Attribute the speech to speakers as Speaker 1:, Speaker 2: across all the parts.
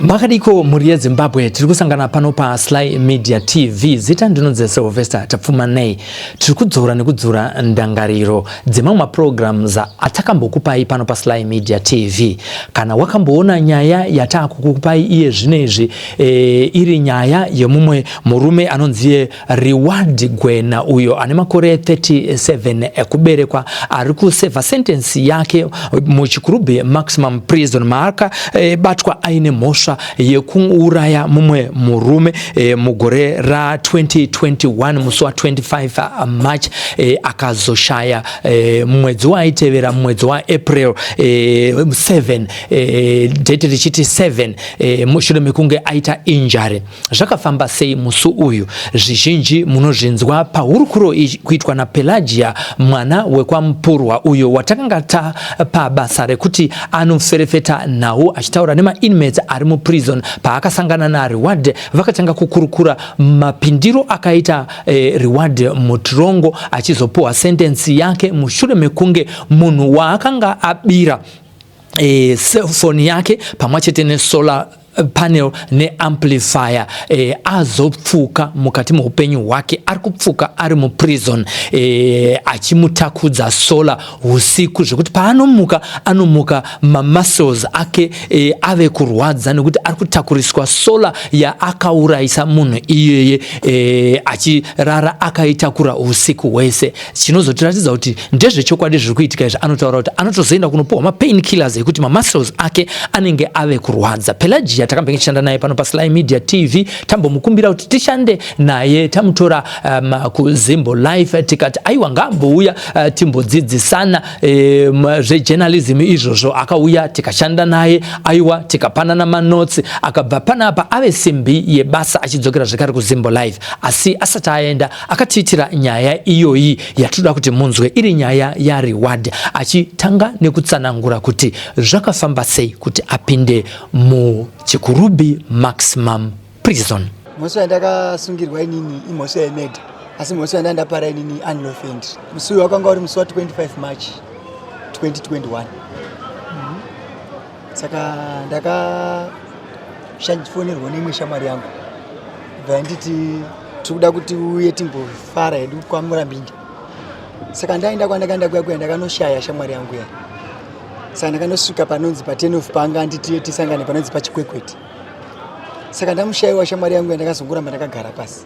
Speaker 1: Makadiko mhuri yeZimbabwe, tiri kusangana pano paSly Media TV. Zita ndinonzi Sylvester Tapfumanei. Tiri kudzora nekudzura ndangariro dzemamwe maprograms atakambokupai pano paSly Media TV. Kana wakamboona nyaya yataakukupai iye zvino izvi e, iri nyaya yemumwe murume anonzi Reward Gwena uyo ane makore 37 ekuberekwa ari kusevha sentence yake muChikurubi Maximum Prison maakabatwa eh, aine mhosva yekuuraya mumwe murume e, mugore ra 2021 musi wa 25 March e, akazoshaya e, mumwedzi waaitevera mumwedzi waApril e, 7 e, date richiti 7 e, mushure mekunge aita injury. Zvakafamba sei musi uyu? Zvizhinji munozvinzwa pahurukuro kuitwa naPelagia mwana wekwaMupurwa uyo watakanga tapa basa rekuti anoferefeta nhau achitaura nemainmates ari muprison. Paakasangana naReward vakatanga kukurukura mapindiro akaita eh, Reward mutirongo achizopuhwa sentensi yake mushure mekunge munhu waakanga abira e, cellphone yake pamwe chete nesolar panel neamplifier e, azopfuka mukati meupenyu hwake ari kupfuka ari muprison e, achimutakudza solar usiku zvekuti paanomuka anomuka mamuscles ake e, ave kurwadza nekuti ari kutakuriswa solar yaakaurayisa munhu iyeye e, achirara akaitakura usiku hwese. Chinozotiratidza kuti ndezvechokwadi zviri kuitika izvi, anotaura kuti anotozoenda kunopuhwa mapain killers ekuti mamuscles ake anenge ave kurwadza. Pelagia takambenge tichishanda naye pano paSly Media TV, tambomukumbira kuti tishande naye, tamutora kuZimbo Life tikati aiwa ngaambouya timbodzidzisana zvejournalism izvozvo. Akauya tikashanda naye, aiwa tikapanana manotsi, akabva panapa ave simbi yebasa achidzokera zvekare kuZimbo Life. Asi asati aenda akatiitira nyaya iyoyi yatinoda kuti munzwe, iri nyaya yaReward, achitanga nekutsanangura kuti zvakafamba sei kuti apinde muChikurubi Maximum Prison.
Speaker 2: Mhosva yandakasungirwa inini imhosva yemurder, asi mhosva yandandapara inini unlawful entry. Musi uyu wakanga uri musi wa 25 March 2021. Saka ndakashandifonerwa neimwe shamwari yangu bva yanditi tiri kuda kuti uye timbofara hedu kwaMurambinda. Saka ndaenda kwandakaenda kuya kuya ndakanoshaya shamwari yangu ya. Saka ndakanosvika panonzi patenof panga anditi tisangane panonzi paChikwekwete. Saka ndamushayiwa shamwari yangu ya, ndakazongoramba ndakagara pasi.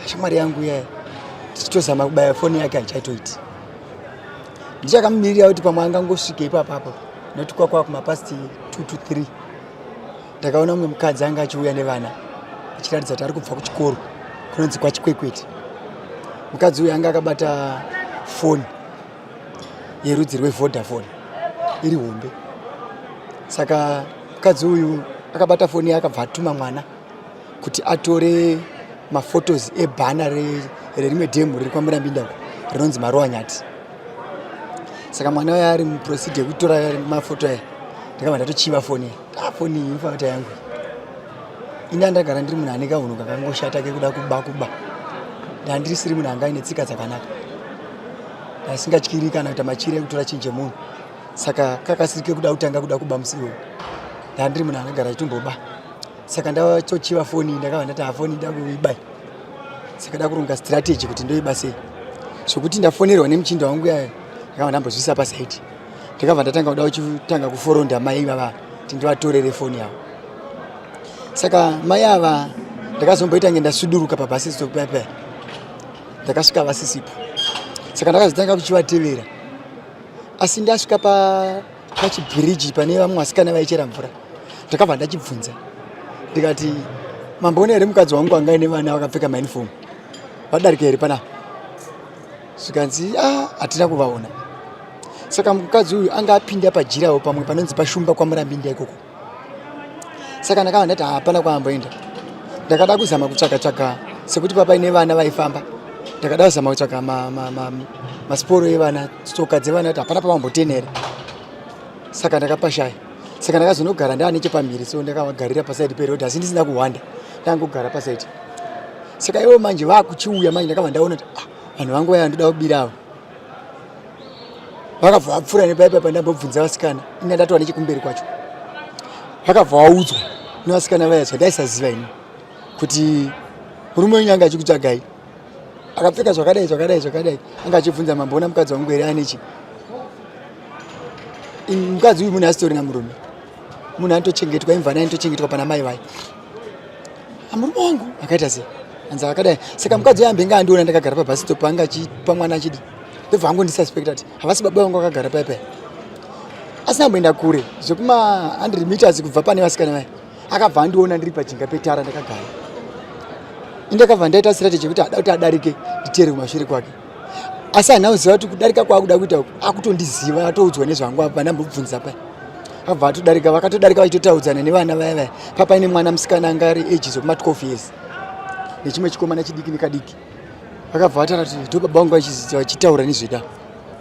Speaker 2: Shamwari yangu ya tichitozama kubaya foni yake haichaitoiti. Ndichakamumirira kuti pamwe angangosvike ipapapo nekuti kwakwa kumapast 2 to 3 ndakaona mumwe mukadzi anga achiuya nevana achiratidza kuti ari kubva kuchikoro kunonzi kwaChikwekwete. Mukadzi uyu anga akabata foni yerudzi rweVodafone iri hombe. Saka mukadzi uyu akabata foni akabva atuma mwana kuti atore mafotos ebhana rerimwe dhemu riri kwaMurambinda uko rinonzi Marowa Nyati. Saka mwana uyo ari muprocedure yekutora mafoto aya, ndakabva ndatochiva foni. Foni iyi inofanira kuti yangu ini andagara ndiri munhu ane kahunhu kakangoshata kekuda kuba kuba. Ndandirisiri munhu anga aine tsika dzakanaka, ndasingatyiri kana kuita machiri ekutora chinhu chemunhu. Saka kakasiri kekuda kutanga kuda kuba musi iwoyo, ndandiri munhu angagara achitomboba. Saka ndatochiva foni, ndakabva ndati hafoni ndakuibai. Saka ndakuronga strategy kuti ndoiba sei, zvokuti ndafonerwa nemuchinda wangu yayo ndakabva ndambozvisa pasaidi. Ndakabva ndatanga kuda kuchitanga kuforonda mai ivava kuti ndivatorere foni yavo. Saka mai ava ndakazomboita nge ndasuduruka pabhasi stop paya, ndakasvika vasisipo. Saka ndakazotanga kuchivatevera, asi ndasvika pachibhiriji pane vamwe vasikana vaichera mvura, ndakabva ndachibvunza ndikati, mamboona here mukadzi wangu anga aine vana vakapfeka mauniform vadarika here panapa? Zvikanzi a hatina kuvaona. Saka mukadzi uyu anga apinda pajirawo pamwe panonzi paShumba kwaMurambinda ikoko. Saka ndakabva ndati hapana kwaamboenda. Ndakada kuzama kutsvaga tsvaga sekuti papaine vana vaifamba, ndakada kuzama kutsvaga masiporo evana, tsoka dzevana, kuti hapana pavambotenera. Saka ndakapashaya. Saka ndakazonogara ndaa nechepamhiri, so ndakavagarira pasaidi peroad, asi ndisina kuhwanda, ndangogara pasaidi. Saka ivo manje vakuchiuya manje, ndakabva ndaona kuti vanhu vangu vaya ndoda kubira ava. Vakabva vapfuura nepaipa pandambobvunza vasikana, ina ndatova nechekumberi kwacho. Vakabva vaudzwa. nevasikana vaya zvandaisaziva ini kuti murume wenyu anga achikutsvagai akapfeka zvakadai zvakadai zvakadai anga achibvunza mamboona mukadzi wangu here anechi mukadzi uyu munhu asitorina murume munhu anotochengetwa imvana inotochengetwa pana mai vayo amurume wangu akaita sei anzi akadai saka mukadzi uyo ambenge andiona ndakagara pabasitop anga achipa mwana achidi ndobva angondisuspecta kuti havasi baba vangu vakagara paya paya asina kumboenda kure zvekuma 100 meters kubva pane vasikana vaya akabva andiona ndiri pajinga petara ndakagara indakabva ndaita strategy yekuti ada kuti adarike nditeere kumashure kwake asi handina kuziva kuti kudarika kwaakuda kuita uku akutondiziva atoudzwa nezvangu apa ndambobvunza paya abva atodarika vakatodarika vachitotaudzana nevana vaya vaya papaine mwana musikana anga ari age zvekuma 12 years nechimwe chikomana chidiki nekadiki vakabva vataura kuti ndo baba vangu vachitaura nezveda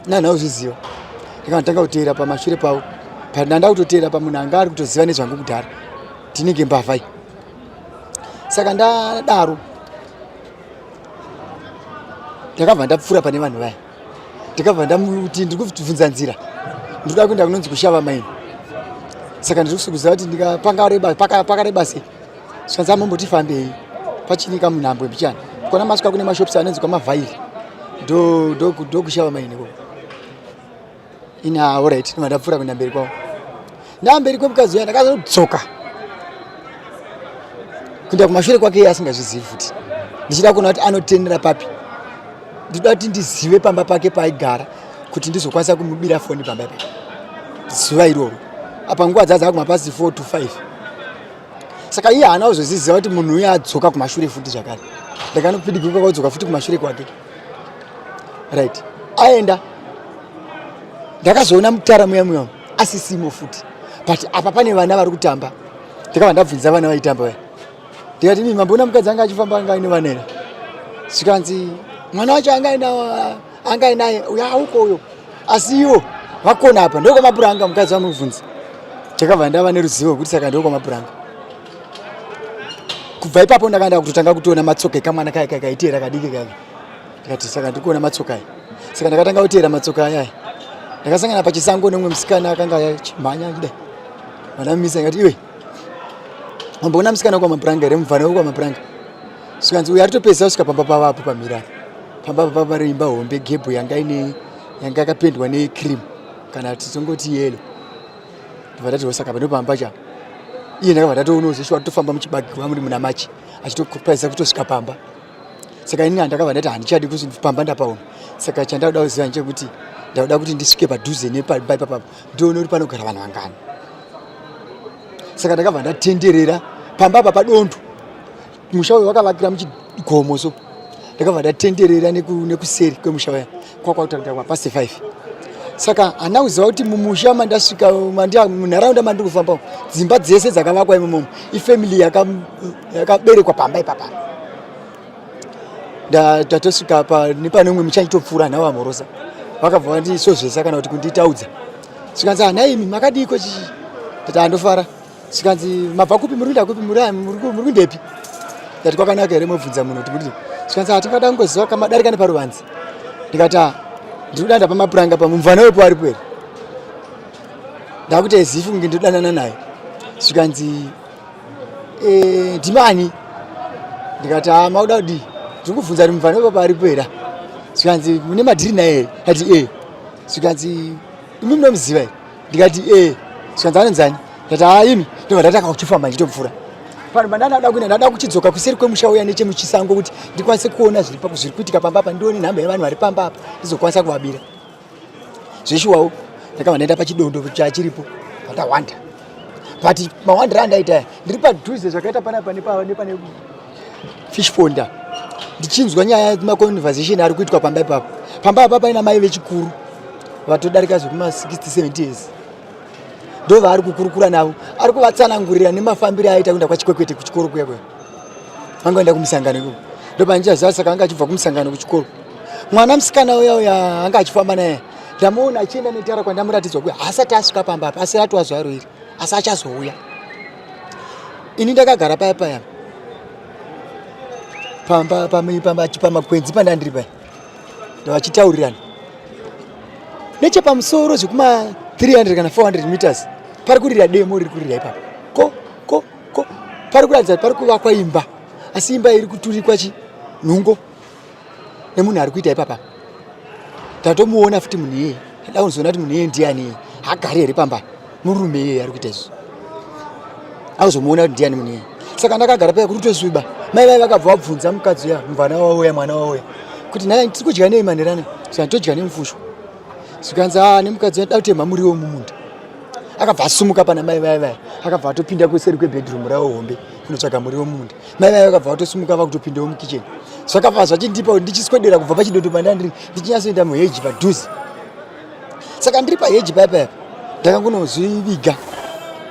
Speaker 2: nani auzviziva ndikatanga kuteera pamashure pavo pandanda kutoteera pamunhu anga ari kutoziva nezvangu kudhara tinenge mbavha iyi saka ndadaro ndakabva ndapfuura pane vanhu vaya ndikabva ndamuti ndiri kubvunza nzira ndikuda kuenda kunonzi kushava maini saka ndiri kusukuziva kuti pakareba sei zvikanzi amomboti fambei pachini kamunhambwe mbichana kona masvika kune mashops anonzi kwamavhairi ndokushava maini ko ini ah, alright ndibva ndapfuura kuenda mberi kwavo ndamberi kwemukadzi uya ndakazodzoka kuenda kumashure kwake iye asingazvizivi futi ndichida kuona kuti anotenera papi ndinoda kuti ndizive pamba pake paaigara kuti ndizokwanisa kumubira foni pamba ipapo zuva iroro apa nguva dzadza kumapasi 4 to 5 saka iye haana kuzoziziva kuti munhu uye adzoka kumashure futi zvakare ndakanopidiguka kwadzoka futi kumashure kwake right aenda ndakazoona mutara muya muya asisimo futi but apa pane vana vari kutamba ndakabva ndabvunza vana vaitamba vaya ndikati mi mamboona mukadzi anga achifamba anga aine vana here zvikanzi mwana wacho anga anga ainaye uyo auko uyo asi iwo vakona apa ndokwamapuranga mukadzi vamubvunza ndakabva ndava neruzivo rwekuti saka ndokwamapuranga kubva ipapo ndakaenda kutotanga kutoona matsoka ekamwana kaya kaya kaiteera kadiki kaya ndikati saka ndiri kuona matsoka aya saka ndakatanga kuteera matsoka aya ndakasangana pachisango nemumwe musikana akanga achimhanya achidai vandamumisa ndikati iwe wamboona musikana kwamapuranga here mubvana wekwamapuranga zvikanzi uyo aritopedzisa kusvika pamba pavo apo pamhiri apa pamba papa pari imba hombe gebhu yanga ine yanga yakapendwa necream kana titongoti yelo ndobva ndati saka pano pamba cha iye ndakabva ndatoona zveshuwa tofamba muchibage kuva muri muna machi achitopedzisa kutosvika pamba saka ini ndakabva ndati handichadi kuti pamba ndapaona saka chandakuda kuziva ndechekuti ndakuda kuti ndisvike padhuze nepamba ipapapo ndione kuti panogara vanhu vangani saka ndakabva ndatenderera pamba apa padondo musha uyu wakavakira muchigomo so ndakabva ndatenderera nekuseri kwemusha uya kwakwakutangira kwapasi 5 saka handina kuziva kuti mumusha mandasvika munharaunda mandiri kufamba dzimba dzese dzakavakwa imomomo ifamily yakaberekwa pamba ipapa ndatosvika nepane umwe muchaitopfuura nhava mhorosa vakabva vandisozvesa kana kuti kunditaudza zvikanzi hanaimi makadiiko chichi tati andofara zvikanzi mabva kupi muri kuenda kupi muri kuendepi ndati kwakanaka here mobvunza munhu kuti muri zvikanzi hatingada kungoziva kamadarika neparuvanze ndikati ah, ndiri kudanda pamapuranga pamumvana wepo aripo here ndakuti ezifi kunge ndodanana naye zvikanzi eh, ndimani ndikati ah, makuda kudii ndiri kubvunza kuti mumvana wepo paripo here zvikanzi mune madhiri naye here ndati e zvikanzi imi munomuziva here ndikati e zvikanzi anonzani ndati haa imi ndobva ndatanga kuchifamba ndichitopfuura panhu pandandada kuenda ndada kuchidzoka kuseri kwemusha uya nechemuchisango kuti ndikwanise kuona zviri kuitika pamba apa ndione nhamba yevanhu vari pamba apa ndizokwanisa kuvabira zveshuwawo ndakabva ndaenda pachidondo chachiripo pandawanda but mawandiro andaita aya ndiri padhuze zvakaita panapa nepane fish ponda ndichinzwa nyaya maconversation ari kuitwa pamba ipapo pamba apa paina mai vechikuru vatodarika zvekuma 60 70 years ndo vaari kukurukura navo ari kuvatsanangurira nemafambiro aita kuenda kwachikwekwete kuchikoro kuya kuya anga enda kumusangano ikoko ndopandichaziva saka anga achibva kumusangano kuchikoro mwana musikana uya uya anga achifamba naye ndamuona achienda netara kwandamuratidzwa kuya haasati asvika pamba apa asi ratova zuva roiri asi achazouya ini ndakagara paya paya pamba pamakwenzi pandandiri paya ndavachitaurirana nechepamusoro zvekuma 300 kana 400 meters pari kurira demo riri kurira ipapo ko ko ko Pari kuratidza kuti pari kuvakwa imba, asi imba iri kuturikwa chi nhungo nemunhu ari kuita ipapa. Tatomuona futi munhu iyeye, da kuzoona kuti munhu iyeye ndiani iyeye, haagari here pamba murume iyeye ari kuita izvi, akuzomuona kuti ndiani munhu iyeye. Saka ndakagara paya kuri kutosviba, mai vai vakabva vabvunza mukadzi uya, mvana wauya, mwana wauya, kuti nhai tiri kudya nei manherana? Saka todya nemufushwa. Zvikanzi a nemukadzi uya da kutemha muriwo mumunda. Akabva asumuka pana mai vaya vaya, akabva atopinda kuseri kwebedroom ravo hombe kunotsvaga muriwo mumunda. Mai vaya vakabva vatosimuka vakutopindawo mukitchen. Zvakabva zvachindipa kuti ndichiswedera kubva pachidoto pandandiri ndichinyatsoenda muheji padhuze. Saka ndiri paheji paya paya ndakangonozviviga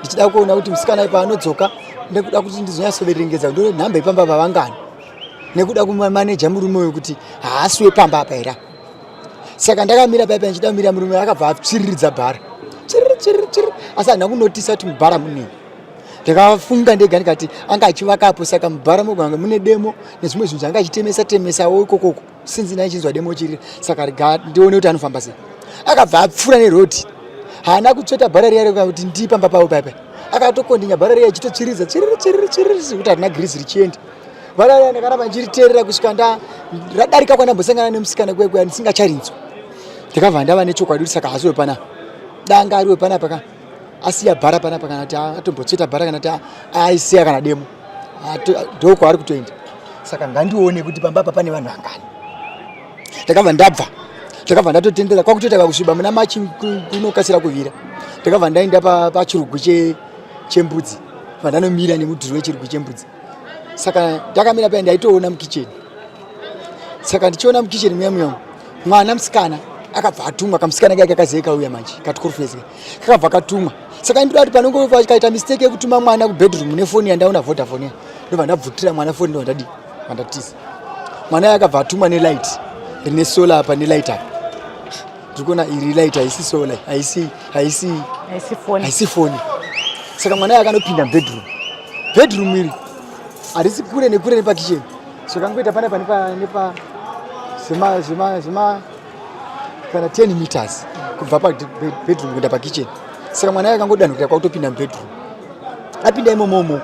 Speaker 2: ndichida kuona kuti musikana ipa anodzoka, nekuda kuti ndizonyatsoverengedza ndore nhamba ipamba pavangani, nekuda kumaneja murume uyu kuti haasi wepamba apa here. Saka ndakamira paya paya ndichida kumira, murume akabva atsviriridza bhara, tsviriri tsviriri tsviriri, asi handina kunotisa kuti mubhara munei. Ndakafunga ndega ndikati anga achivakapo, saka mubhara moganga mune demo nezvimwe zvinhu zvanga achitemesa temesawo ikokoko, sinzi ndaichinzwa demo chirira, saka rega ndione kuti anofamba sei. Akabva apfuura nerodi, haana kutsveta bhara riya rekuti kuti ndii pamba pavo paya paya, akatokondinya bhara riya achitotsviridza tsviriri tsviriri tsviriri kuti harina girizi richienda. Bhara riya ndakaramba ndichiriteerera kusvika nda radarika kwandambosangana nemusikana kuya kuya ndisingacharinzwa. Ndakabva ndava nechokwadi kuti saka haasi wepanapa, danga ari wepanapa ka asiya bhara panapa, kana kuti atombotsveta bhara, kana kuti aisiya kana demo, ndokwaari kutoenda. Saka ngandione kuti pamba apa pane vanhu vangani. Ndakabva ndabva, ndakabva ndatotendera kwakutoita kakusviba muna machi kunokasira kuvira. Ndakabva ndaenda pachirugwi chembudzi, vandanomira nemudhuri wechirugwi chembudzi. Saka ndakamira paya ndaitoona mukicheni. Saka ndichiona mukicheni muya muya, mwana musikana akabva atumwa, kamusikana kake kakazive kauya manje katikorofesi kakabva katumwa. Saka ndinoda kuti panongo kaita mistake yekutuma mwana kubedroom nefoni yandaona Vodafone, ndobva ndabvutira mwana foni, ndobva ndadii vandatiza. Mwana uya akabva atumwa nelight rine solar apa nelight apa, ndiri kuona iri light haisi solar, haisi haisi haisi foni. Saka mwana uya akanopinda mubedroom. Bedroom iri harisi kure nekure nepakicheni, zvakangoita panapa nepa nepa zvema zvema zvema kana 10 meters kubva pabedroom kuenda pakitchen. Saka mwana akangodanhukira kwakutopinda mubedroom. Apinda imomomo,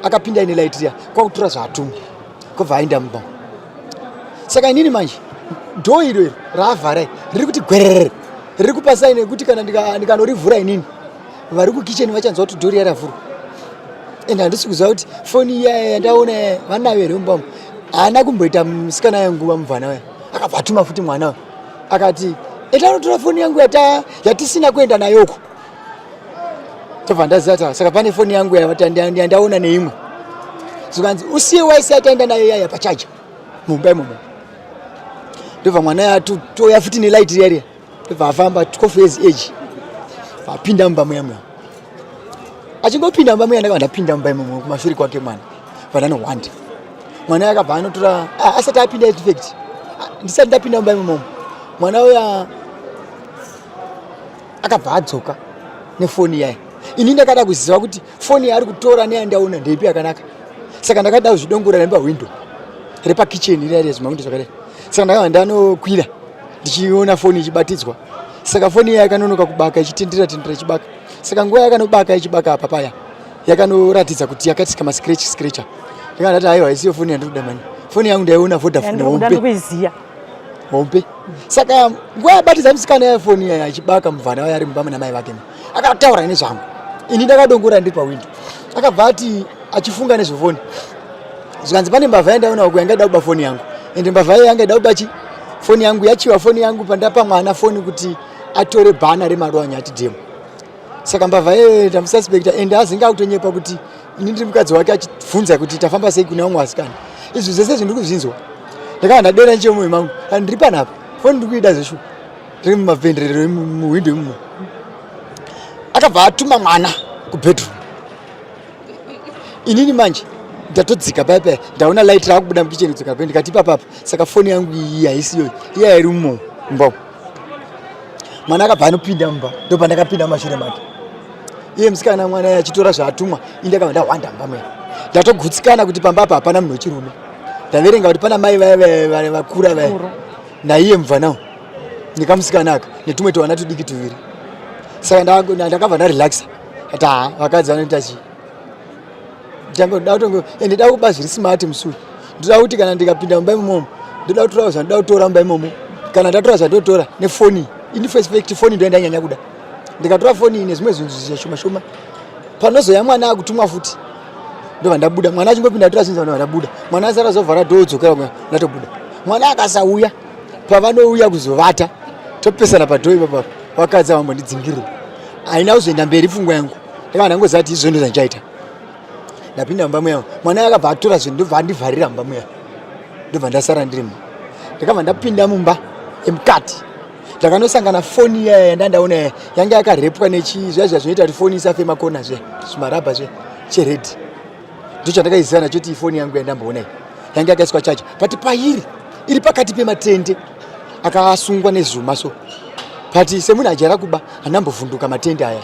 Speaker 2: akapinda ine light riya kwakutora zvaatumwa, kwabva aenda mumba. Saka inini manje dhoo iro iro raavhara riri kuti gwerere, riri kupa saini yekuti kana ndikanorivhura inini vari kukitchen vachanzwa kuti dhoo riya ravhurwa. And handisi kuziva kuti foni iya yandaona vanayo here mumba umu. Haana kumboita musikana yanguva mubvana uya akabva atuma futi mwana uya akati enda unotora foni yangu yatisina kuenda nayoko. Tobva ndaziva kuti saka pane foni yangu yandaona neimwe. Zvikanzi usiye waisiya taenda nayo yaya pachaja mumba imomo. Ndobva mwana yatouya futi nelight riya riya, ndobva afamba 12 years age apinda mumba muya muya. Achingopinda mumba muya ndakabva ndapinda mumba imomo kumashure kwake mwana vandanohwanda. Mwana akabva anotora asati apinda, in fact ndisati ndapinda mumba imomo mwana uya akabva adzoka nefoni yaye. Ini ndakada kuziva kuti foni yaari kutora neyandaona ndeipi yakanaka. Saka ndakada kuzvidongora nepahwindo repakicheni riya riya, zvimawindo zvakadai. Saka ndakabva ndanokwira ndichiona foni ichibatidzwa. Saka foni iya yakanonoka kubaka, ichitendera tendera ichibaka. Saka nguva yakanobaka ichibaka apa paya yakanoratidza kuti yakatsika mascratch scratcher. Ndikanga ndati aiwa, isiyo foni yandiri kuda mani, foni yangu ndaiona Vodafone hombe hombe. Saka nguva yabatidza musikana yafoni iya achibaka, mubvana wayo ari mumba muna mai vake akataura nezvangu. Ini ndakadongora ndiri pawindo. Akabva ati achifunga nezvefoni, zvikanzi pane mbavha yandaona uku yanga ida kuba foni yangu, ende mbavha iya yanga ida kuba chi foni yangu yachiwa foni yangu pandapa mwana foni kuti atore bhana remaruwa ati demo. Saka mbavha iyoyo ndamususpecta, ende azinga akutonyepa kuti ini ndiri mukadzi wake, achibvunza kuti tafamba sei kune vamwe vasikana. Izvi zvese izvi ndiri kuzvinzwa. Ndakava ndadera nchemumoyo mangu, ndiri panapa foni ndiri kuida zveshuwa, ndiri mumavhenderero muhwindo imomo. Akabva atuma mwana kubedroom. Inini manje ndatodzika paya paya ndaona light rakubuda mukicheni kudzoka paya, ndikati ipapapa saka foni yangu iyi haisiyo iya iri mumo mumba. Mwana akabva anopinda mumba, ndopandakapinda mumashure make. Iye musikana mwana achitora zvaatumwa, ini ndakabva ndahwanda mumba muya. Ndatogutsikana kuti pamba apa hapana munhu wechirume. Ndaverenga kuti pana mai vaya vakura vaya naiye mubvanawo nekamusikana aka netumwe tuvana tudiki tuviri. Saka ndakabva ndarelaxa ati haa, vakadzi vanoita chii. Ndanga kutongo ende da kuba zviri smart musi uyu. Ndoda kuti kana ndikapinda mumba imomo ndoda kutora zvandoda kutora mumba imomo. Kana ndatora zvandotora nefoni. Ini first fact foni ndo yandanyanya kuda. Ndikatora foni nezvimwe zvinhu zvishoma shoma. Panozoya mwana akutumwa futi. Ndobva ndabuda. Mwana achingopinda atora zvinhu ndobva ndabuda. Mwana asara azovhara dhoo dzokera ndatobuda. Mwana akasauya pavanouya kuzovata topesana padhoo ipapa vakadzi avambondidzingirira. Haina kuzoenda mberi pfungwa yangu. Ndakanga ndangoziva kuti izvo ndozvandichaita. Ndapinda mumba muya mwana akabva atora zvinhu ndobva andivharira mumba muya ndobva ndasara ndirimo. Ndakabva ndapinda mumba yemukati ndakanosangana foni iya yandandaona iya yanga yakarepwa nechi zviya zviya zvinoita kuti foni isafe makona zviya zvimarabha zviya cheredhi ndochandakaiziva nacho kuti ifoni yangu yandamboona iyi yanga yakaiswa chaja but pairi iri pakati pematende akasungwa nezuma so but semunhu ajaira kuba handambovhunduka matende aya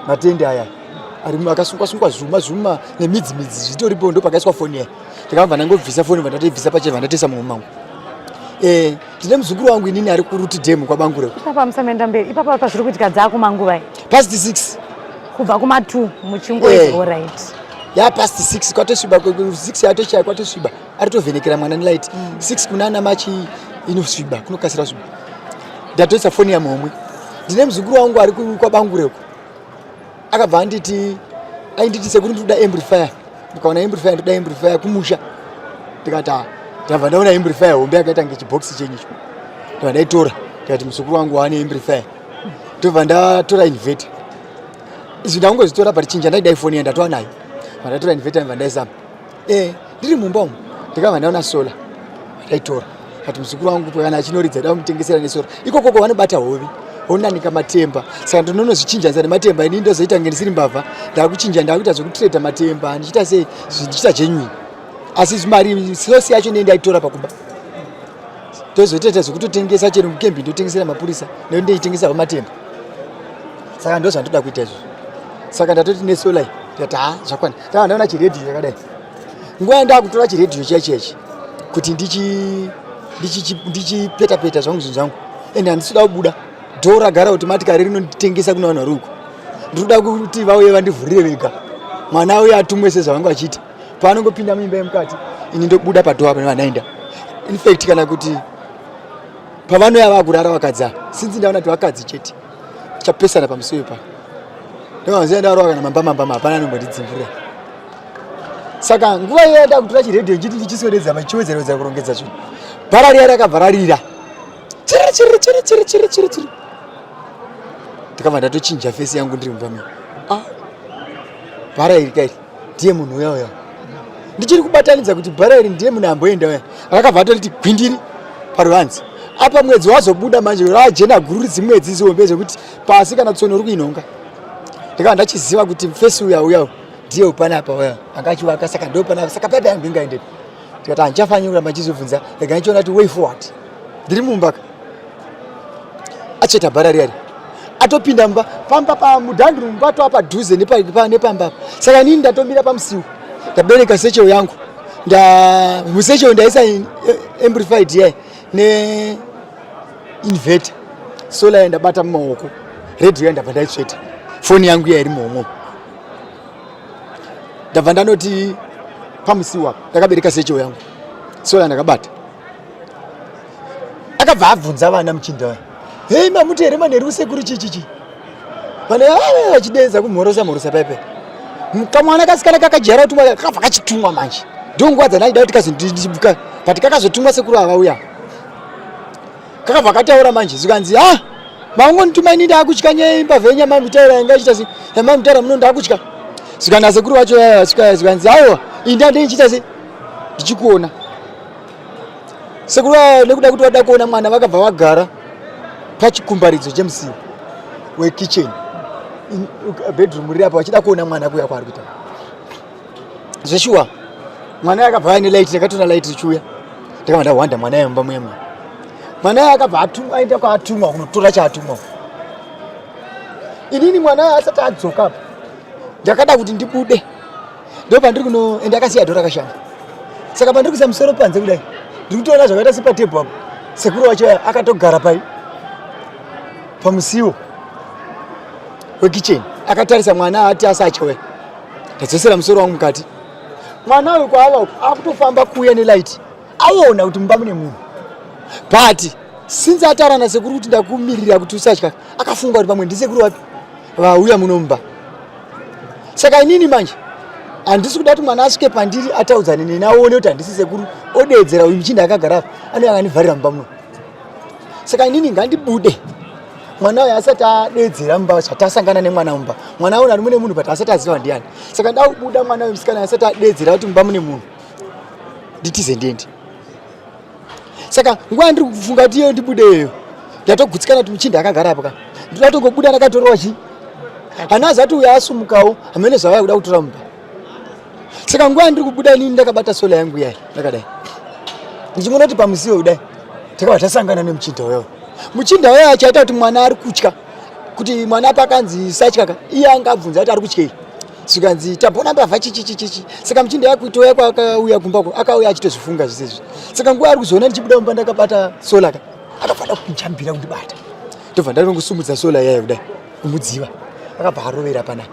Speaker 2: matende aya ari akasungwa sungwa zvuma zvuma nemidzi midzi zvitoripo ndo pakaiswa foni iya ndakabva ndangobvisa foni bva ndatoibvisa pacheva ndatoisa mumwe mangu eh ndine muzukuru wangu inini ari kuruti dam kwabangure
Speaker 3: ipapa musamenda mberi ipapa pazviri kuitika dzakumanguva
Speaker 2: past 6
Speaker 3: kubva kuma 2 muchingoita eh. alright
Speaker 2: ya past 6 kwatosviba 6 yatochaya kwatosviba ari tovhenekera mwana nelight 6 mm. kunana machi inosviba kunokasira sviba ndatoisa foni yamhomwe ndine muzukuru wangu ari kwabangure uko akabva anditi ainditi sekuru ndikuda amplifier ndikaona amplifier ndoda amplifier kumusha ndikati ah, ndabva ndaona amplifier hombe yakaita kunge chibhokisi chenyu icho ndobva ndaitora ndikati muzukuru wangu waane amplifier ndobva ndatora inverter izvi ndakungozvitora but chinja ndaida ifoni yandatova nayo vandatora inverter ndobva ndaisama eh ndiri mumba umu ndakabva ndaona sola ndaitora kati muzukuru wangu kana achinoridza da kumutengesera nesora ikokoko vanobata hovi vonanika matemba saka ndinonozvichinjanisa nematemba ini ndozoita kunge ndisiri mbavha ndakuchinja ndakuita zvekutreda matemba ndichiita sei ndichiita genuine asi zvimari sosi yacho ndee ndaitora pakuba tozotoita zvekutotengesa chero mukembi ndotengesera mapurisa nekuti ndeitengesa vamatemba saka ndo zvandoda kuita izvozvo saka ndatoti nesola iyi ndikati ha zvakwana ndava ndaona chiredhiyo chakadai nguva yandakutora chiredhiyo chiya chiyachi kuti ndichipeta peta zvangu zvinhu zvangu ende handisi kuda kubuda dhoo ragara automatically rinonditengesa kune vanhu vari uko ndiri kuda kuti vauye vandivhurire vega mwana auye atumwe sezvavanga vachiita paanongopinda muimba yemukati ini ndobuda padhoo apa nevanaenda infact kana kuti pavanouya vakurara vakadzi ava sinzi ndaona kuti vakadzi chete chapesana pamusiwo ipa ndovanziva ndarova kana mamba mamba hapana anombondidzingirira saka nguva iya ndakutora chiredhiyo chiti ndichiswededza machiwedzera wedzera kurongedza zvinhu bhara riya rakabva rarira chiri chiri chiri chiri chiri chiri chiri ndakabva ndatochinja fesi yangu ndiri mumba mii ah bhara iri kairi ndiye munhu uya uya ndichiri kubatanidza kuti bhara iri ndiye munhu amboenda uya rakabva atoriti gwindiri paruvanze apa mwedzi wazobuda manje rajena guru rizimwedzi zihombe zvekuti pasi kana tsono uri kuinhonga ndakabva ndachiziva kuti fesi uya uya ndiye upanapa uya anga achivaka saka ndo panapa saka paipa yangu ingaendepi ndikati handichafaniri kuramba ndichizobvunza rega ndichiona kuti way forward ndiri mumba ka atsveta bhara riya atopinda mumba pamba pamudhanduru mumba atova padhuze nepamba apa saka inini ndatomira pamusiwo ndabereka secheo yangu musecheo ndaisa amplified yayi ne inverter solar yandabata mumaoko radio yandabva ndaitsveta foni yangu iya iri muhomwe ndabva ndanoti pamusiwo apa ndakabereka secheo yangu solar ndakabata akabva abvunza vana muchinda vaya hei mamuti here manheru sekuru chichichi vana ah, vachidenza kumhorosa mhorosa paipe kamwana kasikana kakajaira kutumwa kakabva kachitumwa manje ndonguva dzanaida kuti kazondibuka but kakazotumwa sekuru avauya kakabva kataura manje zvikanzi ha ah, maungondituma ini ndakutya nyaya yembavha yenyama mutaura yanga ichita se yamamutaura muno ndakutya zvikanzi asekuru vacho zvikanzi aiwa ini ndandichiita se ndichikuona Sekuru ava nekuda kuti vada kuona mwana vakabva vagara pachikumbaridzo chemusiwo wekitchen bedroom riri apa vachida kuona mwana kuya kwaari kuita zveshuwa mwana akabva aine light ndakatoona light richiuya ndakabva ndahwanda mwana yemba muya muya mwana akabva atumwa aenda kwaatumwa kunotora chaatumwa inini mwana asati adzoka apa ndakada kuti ndibude ndopandiri kuno ende akasiya dhora akashama saka pandiri kuisa musoro panze kudai ndiri kutoona zvakaita sepatebho apo sekuru wacho akatogara pai pamusiwo wekicheni akatarisa mwana ati asachowe Ndadzosera musoro wangu mukati. Mwana uyu kwaava uku akutofamba kuuya nelight. Aona kuti mumba mune munhu. But since ataura nasekuru kuti ndakumirira kuti usatya, akafunga kuti pamwe ndisekuru wapi vauya muno mumba. Saka inini manje handisi kuda kuti mwana asvike pandiri ataudzane neni aone kuti handisi sekuru odeedzera uyu muchinda akagara apa anenge akandivharira mumba muno. Saka inini ngandibude mwana uyu asati adeedzera mumba zvatasangana nemwana mumba. Mwana uyu ari mune munhu but asati aziva ndiani. Saka ndakubuda mwana uyu musikana asati adeedzera kuti mumba mune munhu. Nditize ndiende. Saka nguva yandiri kufunga kuti iyo ndibude iyoyo ndatogutsikana kuti muchinda akagara apo ka. Ndinoda kutongobuda ndakatorwa chi. Hana azati uyo asumukawo hamene zvavaya kuda kutora mumba. Saka nguva yandiri kubuda inini ndakabata sola yangu iyai ndakadai. Ndichingoona kuti pamusiwo kudai takabva tasangana nemuchinda uyo. Muchinda uyo achaita kuti mwana ari kutya kuti mwana pakanzi satya ka iye anga abvunza kuti ari kutyei. Zvikanzi tabona mbavha chichichichichi. Saka muchinda yakuitouya kwaakauya kumba ko akauya achitozvifunga zvese izvi. Saka nguva ari kuzoona ndichibuda mumba ndakabata sola ka akabva kundijambira kundibata. Ndobva ndanongosumudza sola iyaya kudai kumudziva. Akabva arovera pana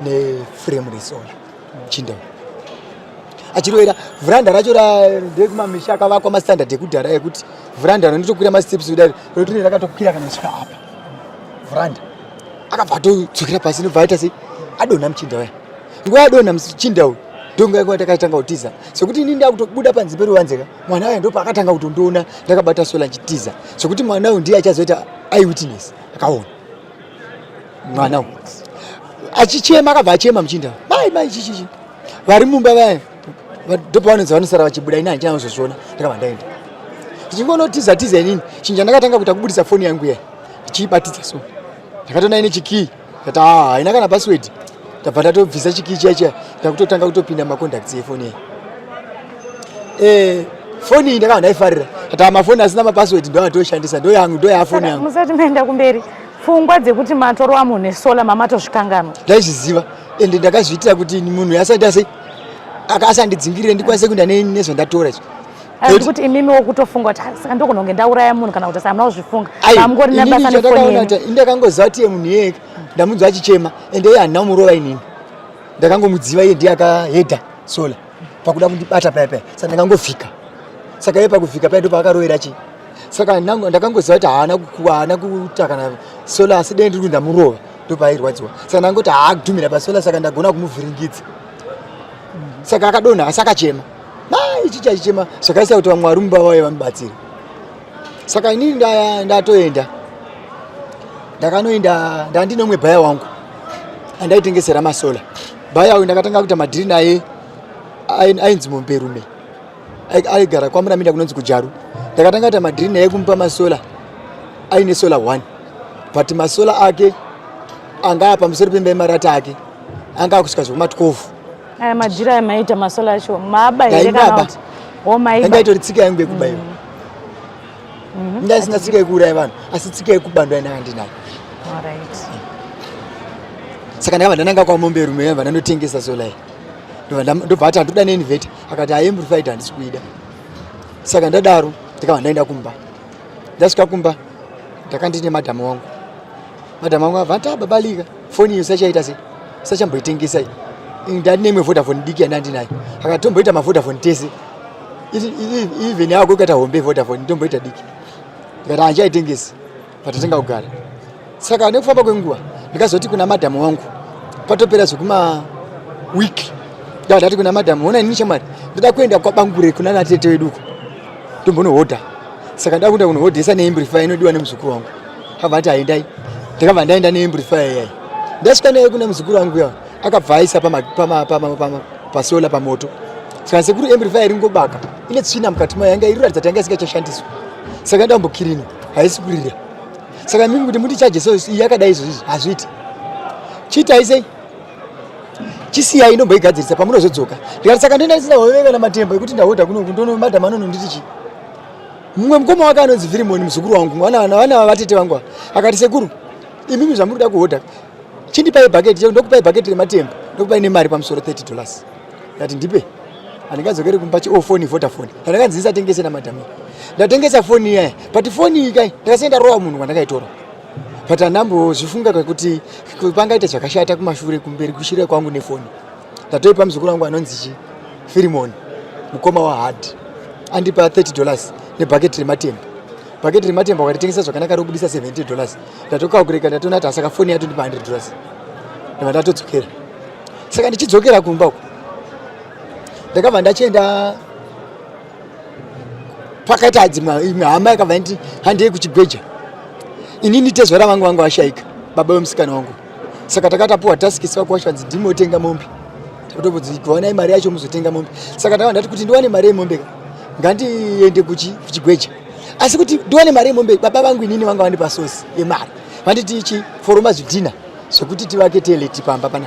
Speaker 2: neframe resola muchinda uyu. Achirovera vhuranda racho ndekumamisha akavakwa mastandard ekudhara ekuti vhuranda rinotokwira masteps kudai rotine rakatokwira kana kusvika apa vhuranda. Akabva atodzokera pasi ndobva aita sei adonha muchinda uya. Nguva adonha muchinda uyu ndonguva nguva takatanga kutiza sekuti ini ndakutobuda panze peruvanze ka mwana uya ndopaakatanga kutondiona ndakabata sola ndichitiza sekuti mwana uyu ndiye achazoita eyewitness akaona mwana uyu achichema akabva achema muchinda mai mai chichichi vari mumba vaya ndopavanonzi vanosara vachibuda ini handichina kuzozviona ndakabva ndaenda ndichingonotiza tiza inini chinhu chandakatanga kuita kubudisa foni yangu iya ndichiibatidza so ndakatoona ine chikii ndati haa haina kana password ndabva ndatobvisa chikii chiya chiya ndakutotanga kutopinda macontacts efoni iya eh, foni iyi ndakabva ndaifarira ati mafoni asina mapassword ndo atoshandisa ndo yangu ndo yafoni yangu
Speaker 3: musati maenda kumberi pfungwa dzekuti matorwa munhu nesola mamatozvikanganwa
Speaker 2: ndaizviziva ende ndakazviitira kuti munhu asati ase asandidzingirire ndikwanise kuenda nezvandatora izvi
Speaker 3: Asi kuti imimi wokutofunga kuti saka ndokunonge ndauraya munhu kana kuti samuna kuzvifunga amungori nebasa nefoni
Speaker 2: yenyu ndakangoziva kuti munhu iyeye ndamunzwa achichema ende iye handina kumurova inini ndakangomudziva iye ndiye akahedha sola pakuda kundibata paya paya saka ndakangovhika saka iye pakuvhika paya ndopaakarovera chii saka ndakangoziva kuti haana kukuwa haana kuita kana sola asi dei ndiri kuti ndamurova ndopaairwadziwa saka ndangoti haakudhumira pasola saka ndagona kumuvhiringidza saka akadonha asi akachema mai chichi achichema zvakaisa kuti vamwe vari mumba vauye vamubatsire saka inini ndatoenda ndakanoenda ndandine umwe bhaya wangu andaitengesera masola bhaya uyu ndakatanga kuita madhiri naye ainzi momberume aigara kwamuramida kunonzi kujaru ndakatanga kuita madhiri naye kumupa masola aine sola one but masola ake anga pamusoro pemba yemarata ake anga akusvika zvekuma 12
Speaker 3: aya madhiri aya maita masola acho maaba here kana kuti
Speaker 2: o maiba yanga itori tsika yangu yekubaiwa mm. Ndaisina tsika yekuuraya vanhu asi tsika yekuba ndo yandanga ndinayo.
Speaker 3: Alright.
Speaker 2: Saka ndakabva ndananga kwamombe rume yabva ndanotengesa sola iyi. Ndobva ati handoda neinverter akati haimbrified handisi kuida. Saka ndadaro ndikabva ndaenda kumba. Ndasvika kumba ndakandine madhamu wangu. Madhamu wangu abva ati baba lika foni iyo sachaita sei sachamboitengesa iyi. Ndandine imwe Vodafone diki yandandinayo. Akatomboita maVodafone tese. Even yako ikaita hombe Vodafone ndomboita diki. Ndikati handichaitengesi patatenga kugara. Saka nekufamba kwenguva ndikazoti kuna madhamu wangu patopera zvekuma week ndati kuna madhamu ona inini shamwari ndoda kuenda kwabangure kuna natete wedu uko ndombonohodha saka ndakuenda kunohodhesa neamplifier inodiwa nemuzukuru wangu akabva ati haendai ndakabva ndaenda neamplifier iyai ndasvika naye kune muzukuru wangu uya akabva aisa pasola pamoto saka sekuru amplifier iri ngobaka ine tsvina mukati mayo yanga iri kuratidza kuti yanga isingachashandiswa saka ndambokirina haisi kurira saka mimi kuti mutichaje so iyi yakadai izvozvizvi hazviiti chiitai sei chisiyai ndomboigadzirisa pamunozodzoka ndikati saka ndoenda ndisina hove kana matembo ekuti ndahodha kunoku ndono madam anononditi chii mumwe mukoma wake anonzi Firimoni muzukuru wangu mwana vana vatete vangu akati sekuru imimi zvamuri kuda kuhodha chindipai bhaketi ndokupai bhaketi rematembo ndokupai nemari pamusoro 30 dollars ndati ndipe handingadzokeri kumba chi ofoni oh, vodafone handakanzi ndisatengese namadam ndatengesa foni iyaya but foni iyi kai ndakasiya ndarova munhu kwandakaitora but handambozvifunga kuti pangaita zvakashata kumashure kumberi kushure kwangu nefoni. Ndatoipa muzukuru wangu anonzi chi Firimoni, mukoma waHard, andipa 30 dollars nebhaketi rematemba. Bhaketi rematemba ukaritengesa zvakanaka robudisa 70 dollars. Ndatokakureka ndatoona kuti asaka foni yatondipa 100 dollars, ndabva ndatodzokera. Saka ndichidzokera kumba uko ndakabva ndachienda pakaita dzimwe imwe hama yakabva nditi handei kuchigweja. Inini tezvara vangu vanga vashaika, baba vemusikana wangu. Saka takatapuwa task sevakuwasha vanzi ndimotenga mombe, takatobvunza mari yacho muzotenga mombe. Saka ndakabva ndati kuti ndiwane mari yemombe ka ngandiende kuchigweja. Asi kuti ndiwane mari yemombe, baba vangu inini vanga vandipa sosi yemari, vanditi ichi foroma zvidhina zvekuti tivake toilet pamba pana.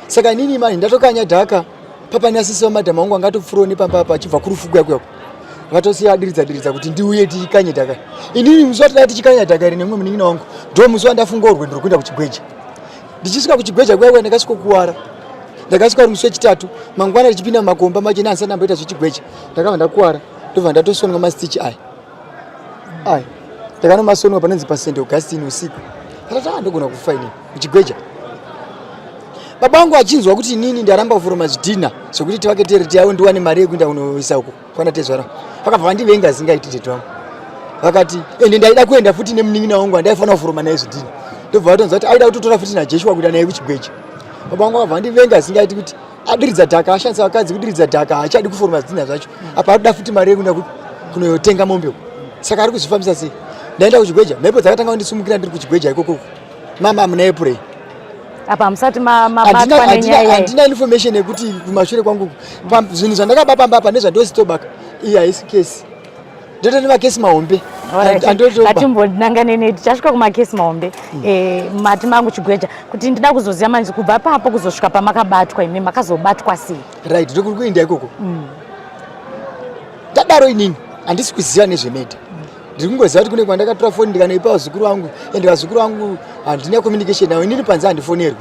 Speaker 2: Saka inini mani ndatokanya dhaka papani asisi vamadhamu vangu angatopfuurawo nepamba apa achibva kurufu kuya kuya, vatosiya adiridza diridza kuti ndiuye tichikanye dhaka. Inini musi watida tichikanya dhaka iri nemumwe munin'ina wangu, ndo musi wandafunga rwendo rwekuenda kuchigweja. Ndichisvika kuchigweja kuya kuya ndakasvikokuwara. Ndakasvika uri musi wechitatu mangwana, ndichipinda mumakomba machena, handisati ndamboita zvechigweja. Ndakabva ndakuwara, ndobva ndatosonwa mastichi aya aya, ndakanomasonwa panonzi paSt Augustine usiku. Ndakati ah, ndogona kufa inini muchigweja. Baba vangu achinzwa kuti inini ndaramba kufuroma zvidhina zvekuti tivake tereti yavo ndiwane mari yekuenda kunoisa uko kwana tezvara, vakabva vandivenga zingaiti tete vangu. Vakati ende ndaida kuenda futi nemunin'ina wangu andaifanira kufuroma naye zvidhina, ndobva vatonzwa kuti aida kutotora futi naJeshua kuenda naye kuchigweja. Baba vangu vakabva vandivenga zingaiti kuti adiridza dhaka, ashandisa vakadzi kudiridza dhaka, haachadi kufuroma zvidhina zvacho, apa arikuda futi mari yekuenda kunotenga mombe uko. Saka ari kuzvifambisa sei? Ndaenda kuchigweja, mhepo dzakatanga kundisumukira ndiri kuchigweja ikoko. Mama muna April
Speaker 3: apa hamusati mabatwa nenyaya.
Speaker 2: Handina information yekuti kumashure kwangu zvinhu zvandakaba pamba apa nezvandositobaka, iyi haisi kesi, ndoto nemakesi mahombe.
Speaker 3: Ngatimbonangane nei, tichasvika kumakesi mahombe. Mati mangu chigweja, kuti ndida kuzoziva manje kubva papo kuzosvika pamakabatwa, imi makazobatwa sei?
Speaker 2: Right, ndokuri kuinda ikoko. Ndadaro inini handisi kuziva nezvemurder, ndiri kungoziva kuti kune kwandakatora foni ndikanoipa vazukuru vangu, ende vazukuru vangu handina communication navo. Inini panze handifonerwi,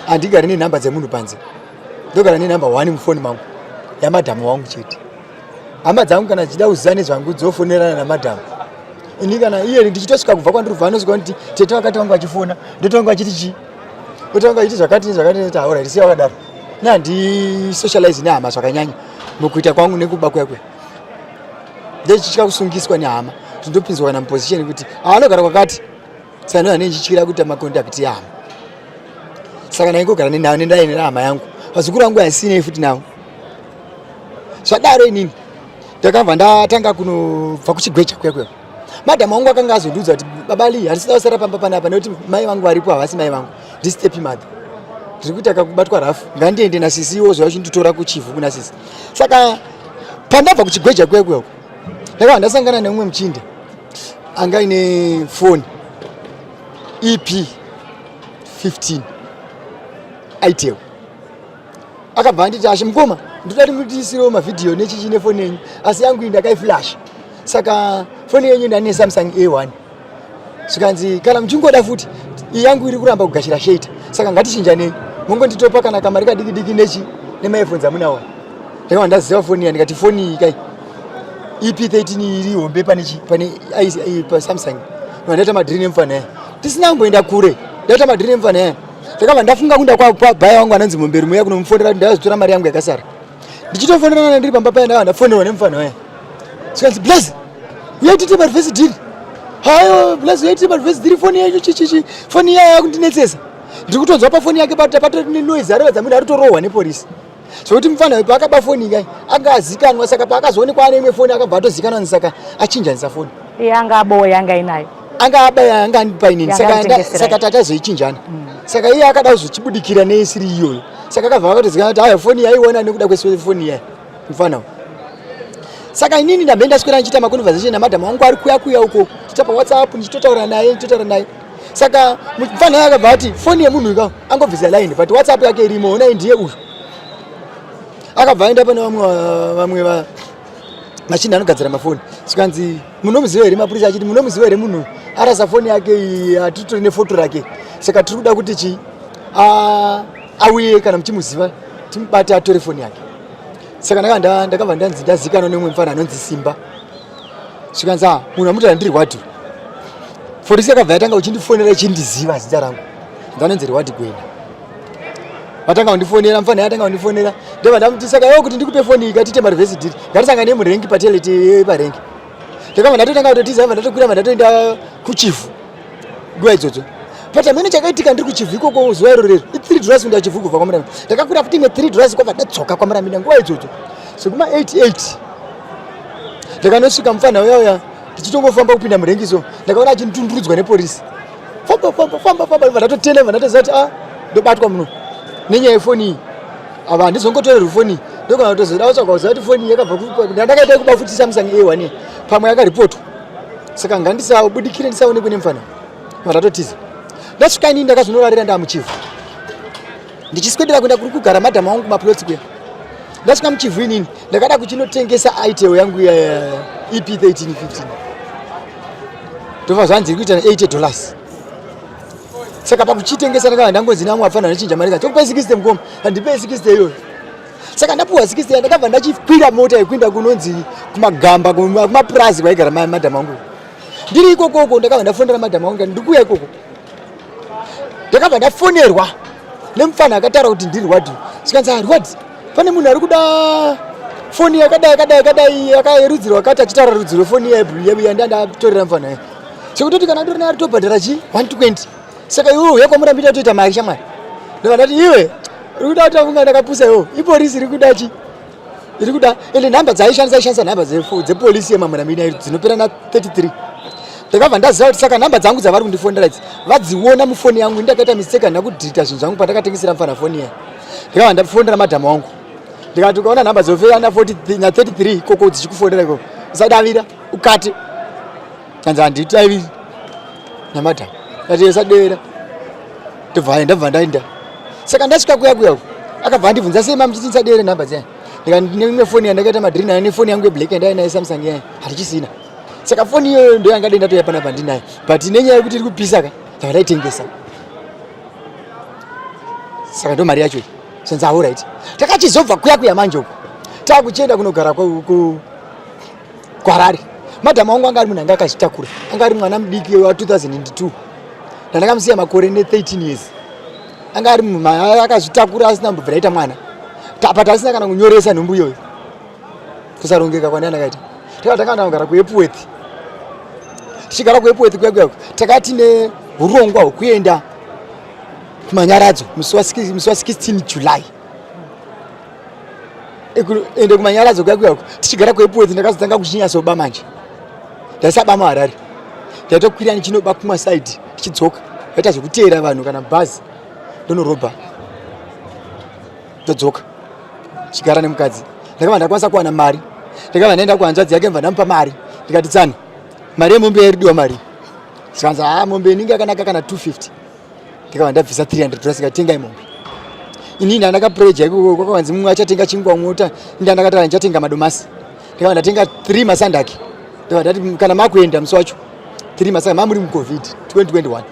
Speaker 2: handigari nenhamba dzemunhu panze, ndogara nenhamba one mufoni mangu yamadhamu wangu chete. Hama dzangu kana dzichida kuziva nezvangu dzofonerana namadhamu. Ini kana iye ndichitosvika kubva kwandiri kubva, anosvika kuti tete vakati vangu vachifona, ndotanga vachiti chii, otanga vachiti zvakati nezvakati. Taura tisiya wakadaro, nehandisocialize nehama zvakanyanya mukuita kwangu nekuba kuya kuya. Ndechitya kusungiswa nehama kuti ndopinzwa kana muposition kuti anogara kwakati. Saka ndo ndichityira kuita macontact yehama, saka ndaingogara nendaine nehama yangu, vazukuru vangu hasinei futi navo. Zvadaro inini ndakabva ndatanga kunobva kuchigweja kuya kuya. Madhamu wangu akanga azondiudza kuti baba Lee, handisida kusara pamba panapa nekuti mai vangu varipo havasi mai vangu, ndistep mother, ndiri kuita kakubatwa rafu, ngandiende nasisi iwo zuva chinditora kuchivhu kuna sisi. Saka pandabva kuchigweja kuya kuya uko ndakabva ndasangana neumwe muchinda anga ine foni EP 15 itel. Akabva anditi, ashe mukoma, ndoda kuti mutiisirewo mavhidhiyo nechichi nefoni yenyu, asi yangu iyi ndakaiflash, saka foni yenyu ndane Samsung A1. Zvikanzi kana muchingoda futi, iyi yangu iri kuramba kugashira sheita, saka ngatichinjanei, mongonditopa kana kamari kadiki diki nechi nemaearphones amunawo. Ndakabva ndaziva foni iya, ndikati foni iyi kai EP13 iri hombe pane chi pane paSamsung. Ndaita madhiri nemufana iya, tisina kumboenda kure, ndaita madhiri nemufana iya. Ndakabva ndafunga kuenda kwabhaya wangu anonzi Momberi muya kunomufonera kuti ndaizotora mari yangu yakasara. Ndichitofonerana ndiri pamba paya, ndakabva ndafonerwa nemufana waya. Zvikanzi, blaz, uyai tiite mareverse deal. Hayo blaz, uyai tiite mareverse deal, foni yacho chichichi, foni iya yakundinetsesa, ndiri kutonzwa pafoni yake patori nenoise, arovedza munhu ari nepolisi. Zvokuti mufana uyu paakaba foni kai anga azikanwa, saka paakazoonekwa ane imwe foni akabva atozikanwa, saka achinjanisa foni.
Speaker 3: Iye anga abowa yanga inayo.
Speaker 2: Anga abaya anga andipa inini, saka tatazoichinjana. Saka iye akada kuzochibudikira neisiri iyoyo, saka akabva akatozikanwa kuti aya foni yaiona nekuda kwefoni iya mufana uyu. Saka inini ndambe ndaswera ndichiita maconversation namadhamu wangu ari kuya kuya uko, ticha paWhatsApp, ndichitotaura naye, ndichitotaura naye. Saka mufana akabva ati foni yemunhu ika angobvisa line, but WhatsApp yake irimo, onai ndiye uyu. Akabva aenda pane vamwe machinda anogadzira mafoni, zvikanzi munomuziva here? Mapurisa achiti munomuziva here munhu arasa foni yake iyi? Hatitori nefoto rake, saka tiri kuda kuti chi auye kana muchimuziva timubate atore foni yake. Saka ndakabva ndanzi ndazikanwa nemumwe mufana anonzi Simba. Zvikanzi a munhu amuti handiri Rwadi. Polisi yakabva yatanga uchindifonera ichindiziva zita rangu, ndanonzi Rwadi Gwena. Vatanga kundifonera, mfana yatanga kundifonera. Ndobva ndamuti saka iwe kuti ndikupe foni iyi katite mareverse deal. Ngatisangane murengi pateleti parengi. Ndakabva ndatotanga kutotiza, ndabva ndatokwira, ndabva ndatoenda kuchivhu nguva idzodzo. But hameno chakaitika ndiri kuchivhu ikoko zuva iro rero. I3 dollars kuenda kuchivhu kubva kwaMurambi. Ndakakwira futi imwe 3 dollars kwabva ndadzoka kwaMurambi nguva idzodzo. Sekuma 88 ndakanosvika mufana uya uya ndichitongofamba kupinda murengi so ndakaona achinditundurudzwa nepolisi. Famba famba famba famba ndabva ndatotenda ndabva ndatoziva kuti ah ndobatwa muno nenyaya yefoni iyi. Ava handizongotorerwi foni iyi. Ndogona kutozoda kutsvaga kuziva kuti foni iyi yakabva kupi. Ndandakaita kuba futi Samsung A1 iyi. Pamwe yakaripotwa. Saka ngandisabudikire ndisaonekwe nemufana. Ndabva ndatotiza. Ndasvika inini ndakazonorarira ndamuchivhu. Ndichiswedera kuenda kuri kugara madam wangu kumaplots kuya. Ndasvika muchivhu inini ndakada kuchinotengesa itel yangu ya EP 1315. Ndobva zvanzi iri kuita 80 dollars. Saka pakuchitengesa ndakava ndangonzi namwe afana anochinja mari kacho tokupai 60 mukoma handipei 60 iyoyo. Saka ndapuwa 60 ndakabva ndachikwira mota yekuenda kunonzi kumagamba kumapurazi kwaigara madam wangu. Ndiri ikokoko ndakabva ndafonera madam wangu ndikati ndikuuya ikoko. Ndakabva ndafonerwa nemufana akataura kuti ndiri Rwadi. Zvikanzi ah Rwadi pane munhu ari kuda foni yakadai yakadai yakadai yakayerudzi rwakati achitaura rudzi rwefoni yandandatorera mufana uya. Sekutoti kana ndori naye tobhadhara chi 120. Saka iwe uya kwamurambi tatoita mari shamwari. Ndobva ndati iwe uri kuda kuti afunga ndakapusa iwe. Ipolisi iri kuda chi iri kuda ende nhamba dzaaishandisa aishandisa nhamba dzepolisi yemamurambi dzinopera na 33. Ndakabva ndaziva kuti saka nhamba dzangu dzavari kundifonera idzi vadziona mufoni yangu ndakaita mistake handina kudhirita zvinhu zvangu pandakatengesera mufana foni iya. Ndakabva ndafonera madhamu wangu ndikati ukaona nhamba dzofera na 33 ikoko dzichikufonera ikoko usadavira ukate. Kanzi handitaviri namadhamu ndati usadevera. Ndobva ndabva ndaenda. Saka ndasvika kuya kuya akabva andibvunza sei mamuchiti ndisadevere nhamba dziya. Ndikati ndine imwe foni yandakaita madhiri nayo nefoni yangu yeblack yandainayo Samsung iya handichisina. Saka foni iyoyo ndo yanga denda toya panapa ndinayo but nenyaya yekuti iri kupisa ka ndabva ndaitengesa. Saka ndo mari yacho iyi. Zvanzi alright. Takachizobva kuya kuya manje uko. Takuchienda kunogara ku kuHarare. Madam wangu anga ari munhu anga akazvitakura. Anga ari mwana mudiki wa 2002. Ndandakamusiya makore ne 13 years. Anga ari munhu akazvitakura asina kumbobvira aita mwana. But asina kana kunyoresa nhumbu iyoyo. Kusarongeka kwandanga ndakaita. Takanga takaenda kugara kuEpworth. Tichigara kuEpworth kuya kuya takati ne hurongwa hwekuenda kumanyaradzo musi wa 16 July. Ende kumanyaradzo kuya kuya tichigara kuEpworth ndakazotanga kuchinyatsoba manje. Ndaisaba muHarare. Ndaitokwira ndichinoba kumasaidi ndichidzoka. Ndaita zvekuteera vanhu kana bhazi ndonorobha. Ndodzoka. Chigara nemukadzi. Ndakabva ndakwanisa kuwana mari. Ndakabva ndaenda kuhanzvadzi yake ndobva ndamupa mari. Ndikati tsani mari yemombe yairidiwa mari. Zvikanzi haa mombe inenge yakanaka kana 250. Ndikabva ndabvisa 300 dollars ndikati tengai mombe. Inini ndandakapreja ikoko kwakawanzi mumwe achatenga chingwa mumwe uta ndandakatara ndichatenga madomasi. Ndikabva ndatenga 3 masandaki. Ndikabva ndati kana makuenda musi wacho 3 masandaki mamuri muCovid 2021.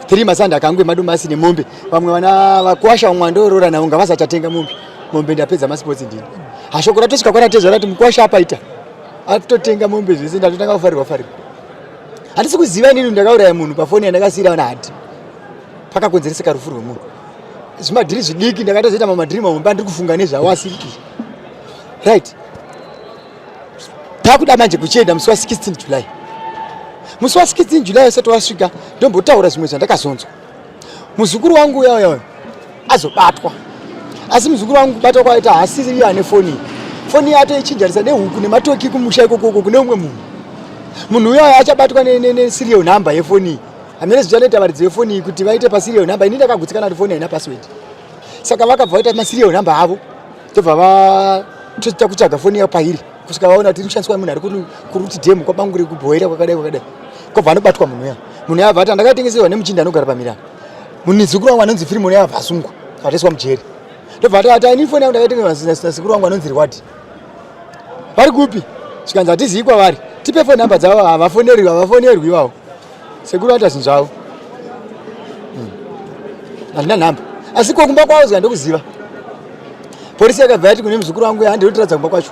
Speaker 2: 3 masandaki angu emadomasi nemombe. Vamwe vana vakwasha vamwe vandoroora navo ngavasachatenga mombe. Mombe ndapedza masports ndini. Hashoko ratosvika kwanatezvara rati mukwasha apaita. Atotenga mombe zvese ndatotanga kufarirwa farirwa. Handisi kuziva inini ndakauraya munhu pafoni yandakasiira vana hadi. Pakakonzereseka rufu rwemunhu. Zvimadhiri zvidiki ndakatozoita mamadhiri mahombe andiri kufunga nezvawo asi right. Takuda manje kuchienda musi wa 16 July. Musi wa 16 July usati wasvika ndombotaura zvimwe zvandakazonzwa. Muzukuru wangu uya uya azobatwa. Asi muzukuru wangu kubatwa kwaita haasiri iye ane foni. Foni atoichinjanisa nehuku nematoki kumusha ikoko uko kune umwe munhu. Munhu uya achabatwa ne serial number yefoni iyi. Hamene zvichanoita varidzi vefoni iyi kuti vaite pa serial number. Ini ndakagutsikana kuti foni haina password. Saka vakabva vaita ma serial number avo. Tobva vatoita kutsvaga foni yayo pairi kusvika vaona kuti iri kushandiswa nemunhu ari kuruti dam kwabanguri kubhoera kwakadai kwakadai. Kwabva anobatwa munhu uya. Munhu uya abva ati ndakatengeserwa nemuchinda anogara pamirano. Munizukuru wangu anonzi Firimoni abva asungwa akaiswa mujeri. Ndobva ati ati ini foni yangu ndakaitengerwa nasekuru wangu anonzi Reward. Vari kupi? Zvikanzi hatizivi kwavari. Tipe phone number dzavo havafonerwi havafonerwi ivavo. Sekuru vaita zvinhu zvavo. Handina nhamba. Asi ko kumba kwavo zika ndokuziva. Polisi yakabva yati kune muzukuru wangu uya handinotiradza kumba kwacho.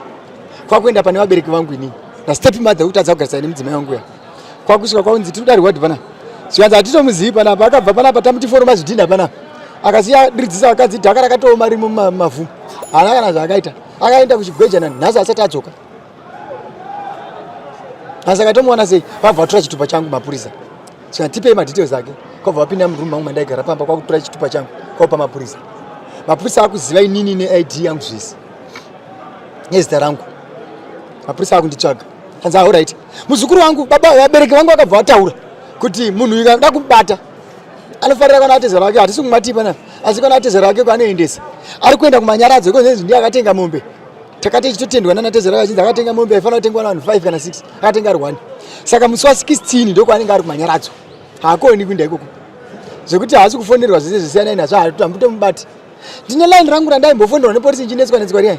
Speaker 2: Kwakuenda pane vabereki vangu inini. Na step mother kutadza kugarisana nemudzimai wangu uya. Kwakusvika kwaunzi tiri kuda Reward panapa. Zvikanzi hatitomuzivi panapa akabva panapa tamuti foroma zvidhinha panapa. Akasiya diridzisa vakadzi dhaka rakatooma rimo mumavhu. Haana kana zvaakaita. Akaenda kuchigwejana nhasi asati adzoka. Asi akatomuwana sei? Vabva vatora chitupa changu mapurisa. Saka tipei madetails ake. Kwabva vapinda muroom mangu mandaigara pamba kwakutora chitupa changu kwakupa mapurisa. Mapurisa akuziva inini neID yangu zvese. Nezita rangu. Mapurisa akunditsvaga. Hanzi ah, alright. Muzukuru wangu baba vabereki vangu vakabva vataura kuti munhu uyu kada kumubata anofarira kana atezera wake hatisi kumwatii panapa asi kana atezera wake kwaanoendesa ari kuenda kumanyaradzo iko nezvi ndiye akatenga mombe takati ichitotendwa nana tezera vachinzi akatenga mombe aifanira kutengwa navanhu 5 kana 6 akatenga ari 1 saka musi wa 16 ndokwaanenge ari kumanyaradzo haakoni kuenda ikoko zvekuti haasi kufonerwa zvese zvisiyanai nazvo hambutomubati ndine line rangu randaimbofonerwa nepolisi ichinetswa netswa riya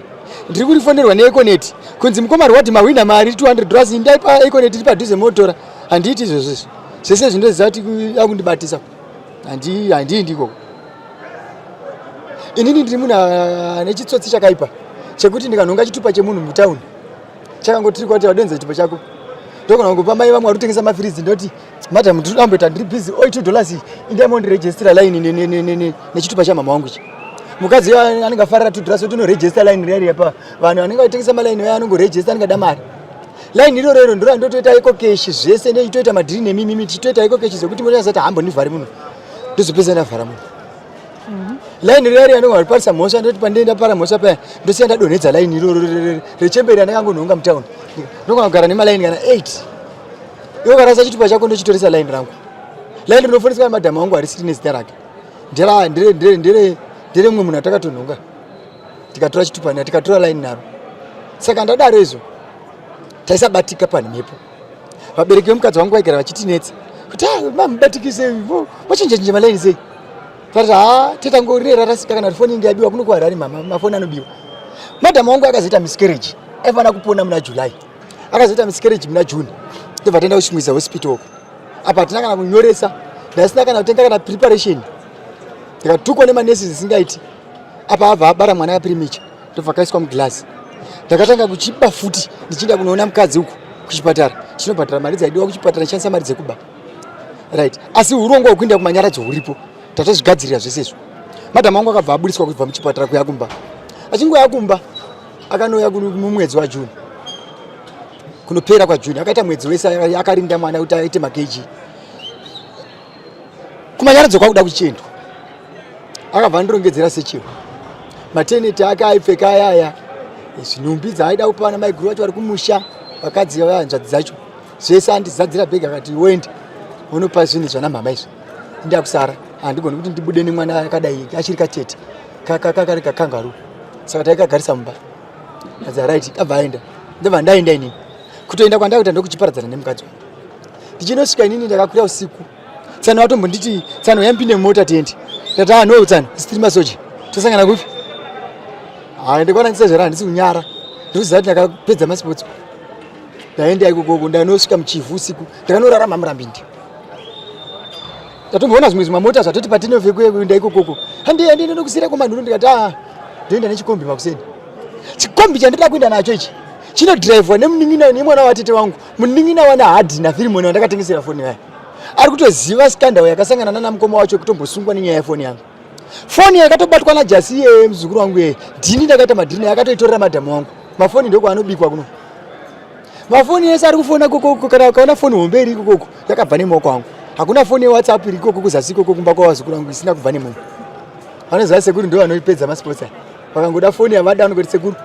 Speaker 2: ndiri kurifonerwa neeconet kunzi mukoma rwadi mahwina mari 200 dollars ndaipa econet iri padhuze motora handiiti izvozvo izvo zvese zvindoziva kuti akundibatisa handiindi ikoko inini ndiri munhu ane chitsotsi chakaipa chekuti ndikanhonga chitupa chemunhu mutauni chakangotirikwa kuti wadonza chitupa chako ndogona kungopa mai vamwe vari kutengesa mafiridzi ndoti madam ndiri kuda kumboita ndiri busy oi $2 iyi indai mondirejistira line nechitupa chamama wangu ichi mukadzi anenge afarira $2 oti unorejista line riya riya pa vanhu vanenge vachitengesa malaini vaya anongorejista anenge ada mari line iroro iro ndiro ndotoita iko keshi zvese ndoitoita madhiri nemimimi tichitoita iko keshi zvekuti motoita hambondivhari muno ndozopedza ndavhara muno mhm. Line riya riya ndonga riparisa mhosva ndoti pandinoenda para mhosva paya ndosiya ndadonhedza line iroro rechemberi andakangonhonga mutown ndogona kugara nemalaini kana 8 iwe ukarasa chitupa chako ndochitoresa line rangu line rinofoneswa nemadhamu angu harisiri nezita rake ndere mumwe munhu atakatonhonga tikatora chitupa na tikatora line naro saka ndadaro izvo taisabatika panhepo vabereki vemukadzi wangu vaigara vachitinetsa kuti ah, mamubatikise mochinja chinja malaini sei Tati haa tetangorera rasika kana foni inge yabiwa kuno kuHarare mama mafoni anobiwa. Madam wangu akazoita miscarriage aifanira kupona muna July. Akazoita miscarriage muna June. Tobva taenda kuchimwiza hospital uko. Apa hatina kana kunyoresa, ndasina kana kutenga kana preparation. Ndikatukwa nemanesi zvisingaiti. Apa abva abara mwana aprimicha ndobva kaiswa muglass. Ndakatanga kuchiba futi ndichienda kunoona mukadzi uku kuchipatara. Chinobhadhara mari dzaidiwa kuchipatara chishandisa mari dzekuba. Right. Asi hurongwa hwekuenda kumanyaradzo huripo. Tatozvigadzirira zvese izvo. Madam wangu akabva abudiswa kubva muchipatara kuya kumba. Achingoya kumba akanouya mumwedzi waJune. Kunopera kwaJune akaita mwedzi wese akarinda mwana kuti aite maKG. Kumanyaradzo kwakuda kuchiendwa. Akabva andirongedzera sechero. Mateneti ake aipfeka aya aya. Zvinhumbi dzaaida kupa vana maiguru vacho vari kumusha vakadzi vahanzvadzi dzacho. Zvese andizadzira bhegi akati uende unopa zvinhu zvana mhama izvi ndakusara handigoni kuti ndibude nemwana akadai achiri katete kakari kakangaru saka taikagarisa mumba aza right abva aenda ndobva ndaenda inini kutoenda kwandakuita ndokuchiparadzana nemukadzi wangu ndichinosvika inini ndakakwira usiku tsano vatombonditi tsano yampinde mumota tiende ndati ah no tsano isi tiri masoja tosangana kupi hayi ndikwana ndisezvera handisi kunyara ndikuziva kuti ndakapedza masipotso Ndaenda ikoko ndanosvika muchivhu usiku ndakanorara mamurambindi. Tatomboona zvimwe zvimamota zvatoti patinove kuenda ikokoko. Handi handi ndinokusira kumanhuru ndikati ah ndoenda nechikombi makuseni. Chikombi chandinoda kuenda nacho ichi chinodhiraivhwa nemunin'ina nemwana watete wangu munin'ina wana hadhi nafirimoni wandakatengesera foni vaya ari kutoziva scandal yakasangana nana mukoma wacho kutombosungwa nenyaya yefoni yangu foni yakatobatwa najasi iyeye muzukuru wangu iyeye ndini ndakaita madhini akatoitorera madhamu wangu mafoni ndokwaanobikwa kuno mafoni ese ari kufona kokoko kana ukaona foni hombe iri ikokoko yakabva nemaoko angu hakuna foni yewhatsapp iri ikoko kuzasi ikoko kumba kwavazukuru vangu isina kubva nemunhu vanoziva sekuru ndo vanoipedza masports aya vakangoda foni yavada vanongoti sekuru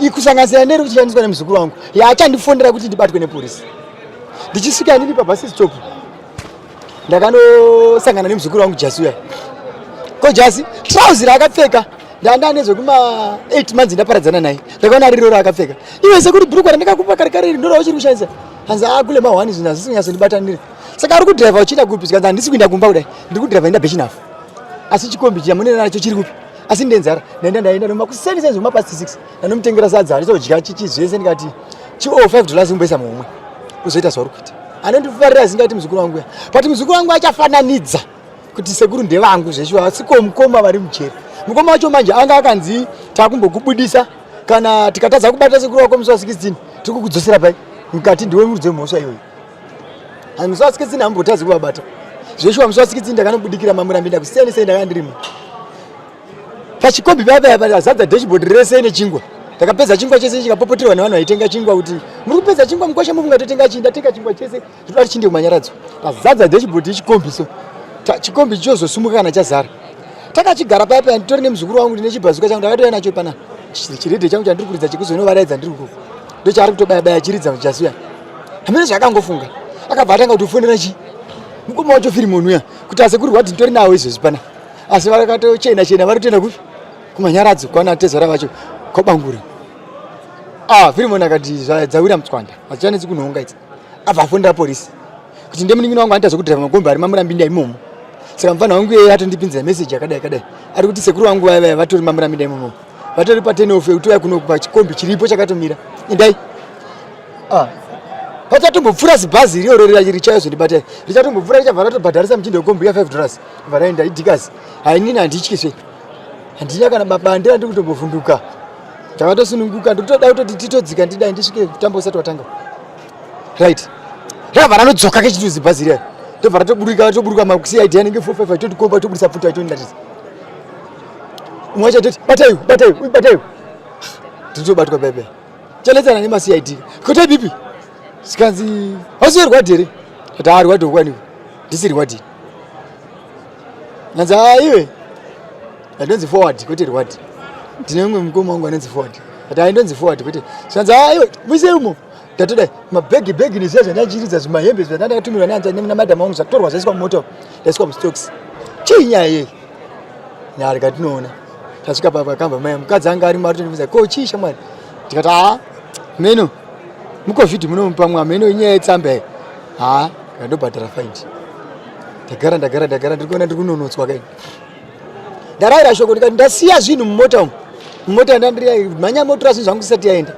Speaker 2: ikusanganisira neri kuchishandiswa nemuzukuru wangu yaachandifonera kuti ndibatwe nepolisi ndichisvika inini pabus stop ndakanosangana nemuzukuru wangu jasi uya ko jasi trouser raakapfeka ndanga nezvekuma 8 months ndaparadzana naye ndakaona riro raakapfeka iwe sekuri bhurukwa randakakupa kare kare iri ndorauchiri kushandisa hanzi akule ah, mahwani zvinhu hazvisi kunyatsondibatanira saka ari kudhiraivha uchienda kupi zvikanzi handisi kuenda kumba kudai ndiri kudhiraivha enda bechinafu asi chikombi chiya munene nacho chiri kupi asi ndenzara ndaenda ndaenda nomakuseni sezvo mapast 6 ndanomutengera sadza achizodya chichi zvese ndikati chi 5 dollars umboisa muhomwe uzoita zvauri kuita anondifarira asingaiti muzukuru wangu ya but muzukuru wangu achafananidza kuti sekuru ndevangu zveshuwa asi ko mukoma vari mujeri mukoma wacho manje anga akanzi takumbokubudisa kana tikatadza kubata sekuru wako musi wa 16 tiri kukudzosera pai mukati ndiwe muridzi wemhosva iyoyo musi wa 16 hambotadzi kuvabata Zveshuwa musi wasikitsi ndakanobudikira maMurambinda kusiyana sei ndakanga ndirimo pachikombi paya paya azadza dashboard rese nechingwa. Ndakapedza chingwa chese chikapopoterwa nevanhu vaitenga chingwa kuti muri kupedza chingwa mukwasha mungatotenga chii, ndatenga chingwa chese zvinoda kuti chinde kumanyaradzo. Ndazadza dashboard yechikombi so chikombi chozosumuka kana chazara. Takachigara paya paya nditori nemuzukuru wangu ndine chibhazuka changu ndakatouya nacho pana chiredhiyo changu chandiri kuridza chekuzonovaraidza ndiri ukoko ndochaari kutobaya baya chiridza chasiya hamene zvaakangofunga akabva atanga kutofonera chi mukoma wacho Firimoni uya kuti asekuru rwati nditori nawo izvezvi pana asi vakatochena chena vari kutoenda kupi kumanyaradzo kwana tezvara vacho kwabangura. Ah, Firimoni akati dzawira mutswanda hadzichanetsi kunhonga idzi. Abva afonera polisi kuti ndemunin'ina wangu anoita zvekudhiraivha makombi ari maMurambinda imomo. Saka mufana wangu iyeye atondipinzira meseji yakadai kadai ari kuti sekuru vangu vaya vaya vatori maMurambinda imomo vatori paten off yekuti uya kuno pachikombi chiripo chakatomira endai. Ah, pachatombopfuura zibhazi iroro richayozondibata richatombopfuura richabva ratobhadharisa muchinda wekombi ya 5 dollars bva raenda idhikasi. Hainini handityiswe, handina kana babandira, ndiri kutombovhunduka, ndakatosununguka, ndotoda kutoti titodzika ndidai ndisvike mutambo usati watanga. Right, rakabva ranodzoka kechituzi zibhazi riya ndobva ratoburuka ratoburuka maCID anenge 4 5 aitotikomba tobudisa pfuti aitondiratidza umwe wacho atoti batai batai batai titobatwa bebe chanetsana nemaCID kotai bipi sikanzi hausi rwadi here ati haa rwadi okwaniko ndisi rwadi nanzi haa iwe ndonzi forward kwete rwadi ndine mumwe mukoma wangu anonzi forward ati hai ndonzi forward kwete sikanzi haa iwe muise umo ndatodai mabhegi bhegi nezviya zvandachiridza zvimahembe zvandandakatumirwa namadam wangu zvatorwa zvaiswa mumota ndaiswa mustokisi. Chii nyaya yei nyaya rikatinoona tasvika pakamba mai mukadzi anga arimo aritoibvunza ko chii shamwari ndikati haa meno mucovid munomupa mwa meno inyaya yetsamba iyi haa ndandobhadhara faindi. Ndagara ndagara ndagara ndiri kuona ndiri kunonotswa kaini ndarayira shoko ndikati ndasiya zvinhu mumota umu mumota ndandiri mhanya motora zvinhu zvangu isati yaenda.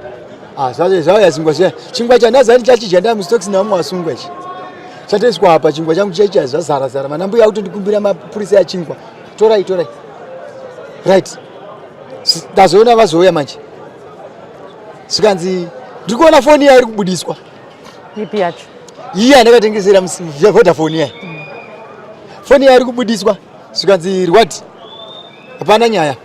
Speaker 2: Ah, zvauya chingwa zviya chingwa chandaziva ndichachidya ndamustoks naumwe wasungwa ichi chatoiswa apa chingwa changu chaicha zvazara zara manambuya akutondikumbira mapurisa yachingwa torai torai. Right, ndazoona vazouya manje zvikanzi ndiri kuona foni iya iri kubudiswa.
Speaker 3: Ipi yacho?
Speaker 2: Iya ndakatengesera Vodafone iya. Foni iya iri kubudiswa zvikanzi rwati hapana nyaya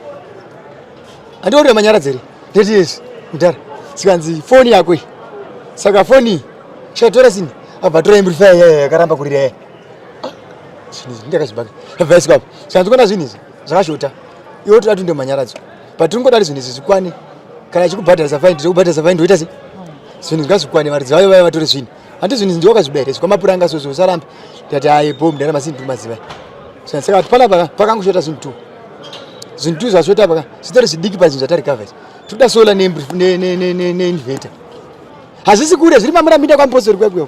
Speaker 2: handiorira manyaradzi here ndeti yezvi mudhara zvikanzi foni yako iyi saka foni iyi chikatora sini abva tora amplifier iya yakaramba kurira iya. Ah, zvinhu izvi ndakazvibaka abva yaiswa apa zvikanzi kuona zvinhu izvi zvakashota iwe toda tunde manyaradzo but tingoda zvinhu izvi zvikwane kana chikubhadharisa faindi chokubhadharisa faindi woita sei zvinhu ngazvikwane varidzi vayo vaya vatore zvinhu handi zvinhu izvi ndiwakazviba here zvikwamapuranga sozo usarambe ndati aye bo mudhara masini ndimaziva saka panapa pakangoshota zvinhu tu zvinhu tu zvashota paka zvitori zvidiki pazvinhu zvatarikavha izvi toda solar neinverter hazvisi kure zviri maMurambinda kwamupostori kwekwe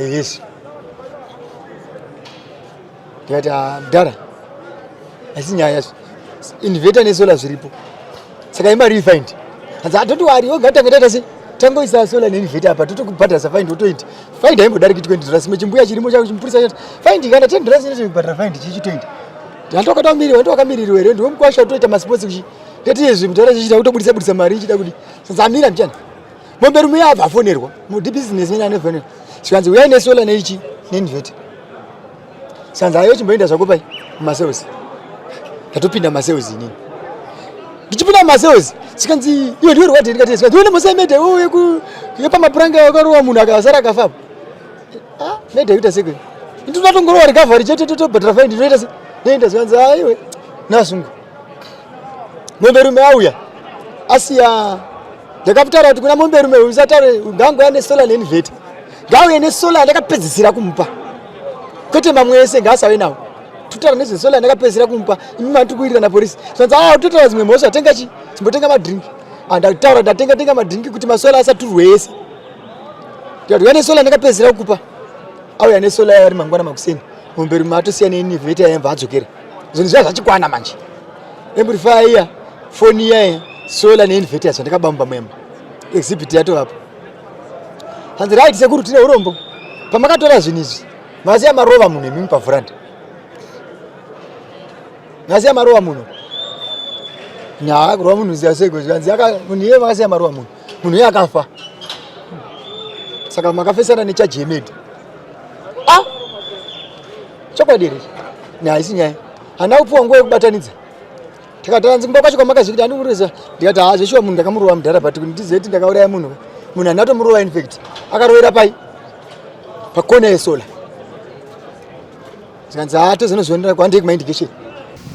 Speaker 2: yesi. Ndikati ah, mudhara haisi nyaya yazvo inverter nesolar zviripo saka imari ifind hanzi atoti wariwo ngatange taita sei tangoisa solar neinverter apa totokubhadharisa find wotoita find haimbodariki 20 dollars imwe chimbuya chirimo chako chimupurisa chati find kana 10 dollars inotobhadhara find chichi 20 ndatokatamiriwa ndowakamiririwa here ndiwe mukwasha utoita masports kuchi ndati izvi mudhara chichita kutobudisa budisa mari ichida kuti sanzamira mchana momberume yabva afonerwa mudi business nene anofonerwa zvikanzi uyai nesolar neichi neinverter sanzi ayo chimboenda zvako pai mumasales. Ndatopinda mumasales inini ndichipinda mumasales zvikanzi iwe ndiwe rwadhi ndikati zvikanzi uone musaimedha iwe yepamapuranga yakarowa munhu akasara akafa ah medha yoita sekwe ndinotongorowa recovery chete totobhadhara faindi ndoita se ndoenda zvikanzi aiwe nasungu momberume auya asiya ndakataura kuti kuna momberume usataure ngangouya nesolar neinverter ngauye nesolar ndakapedzisira kumupa kwete mamwe ese ngaasave nawo totaura nezvesolar ndakapedzisira kumupa imi mati kuirira napolisi zvanzi a totaura dzimwe mhosva tenga chi chimbotenga madrink ndataura ndatenga tenga madrink kuti masolar asaturwe ese ndikati uya nesolar ndakapedzisira kukupa auya nesolar yari mangwana makuseni momberume atosiya neinverter yayambva adzokera zvinhu zviya zvachikwana manje amplifier iya foni iya solar neinverter zvandakabamba muyamba exhibit yatovapo. Hanzi right sekuru tine urombo pamakatora zvinhu izvi masiya marova munhu imimi pavhuranda masiya marova munhu nyaya kurova munhu ziya seko zvikanzi munhu iye makasiya marova munhu munhu iye akafa saka makafesana nechaji yemedi. Ah! Chokwadi here? Haisi nyaya. Handina kupiwa nguva yekubatanidza. Takatanzi kumba kwacho kwamakazvikuti handimureza. Ndikati haa zveshuwa munhu ndakamurova mudhara but kuti ndizive kuti ndakauraya munhu. Munhu handina kutomurova in fact. Akarovera pai? Pakona yesola. Zvikanzi haa tozonozvionera kwandei kumaindication.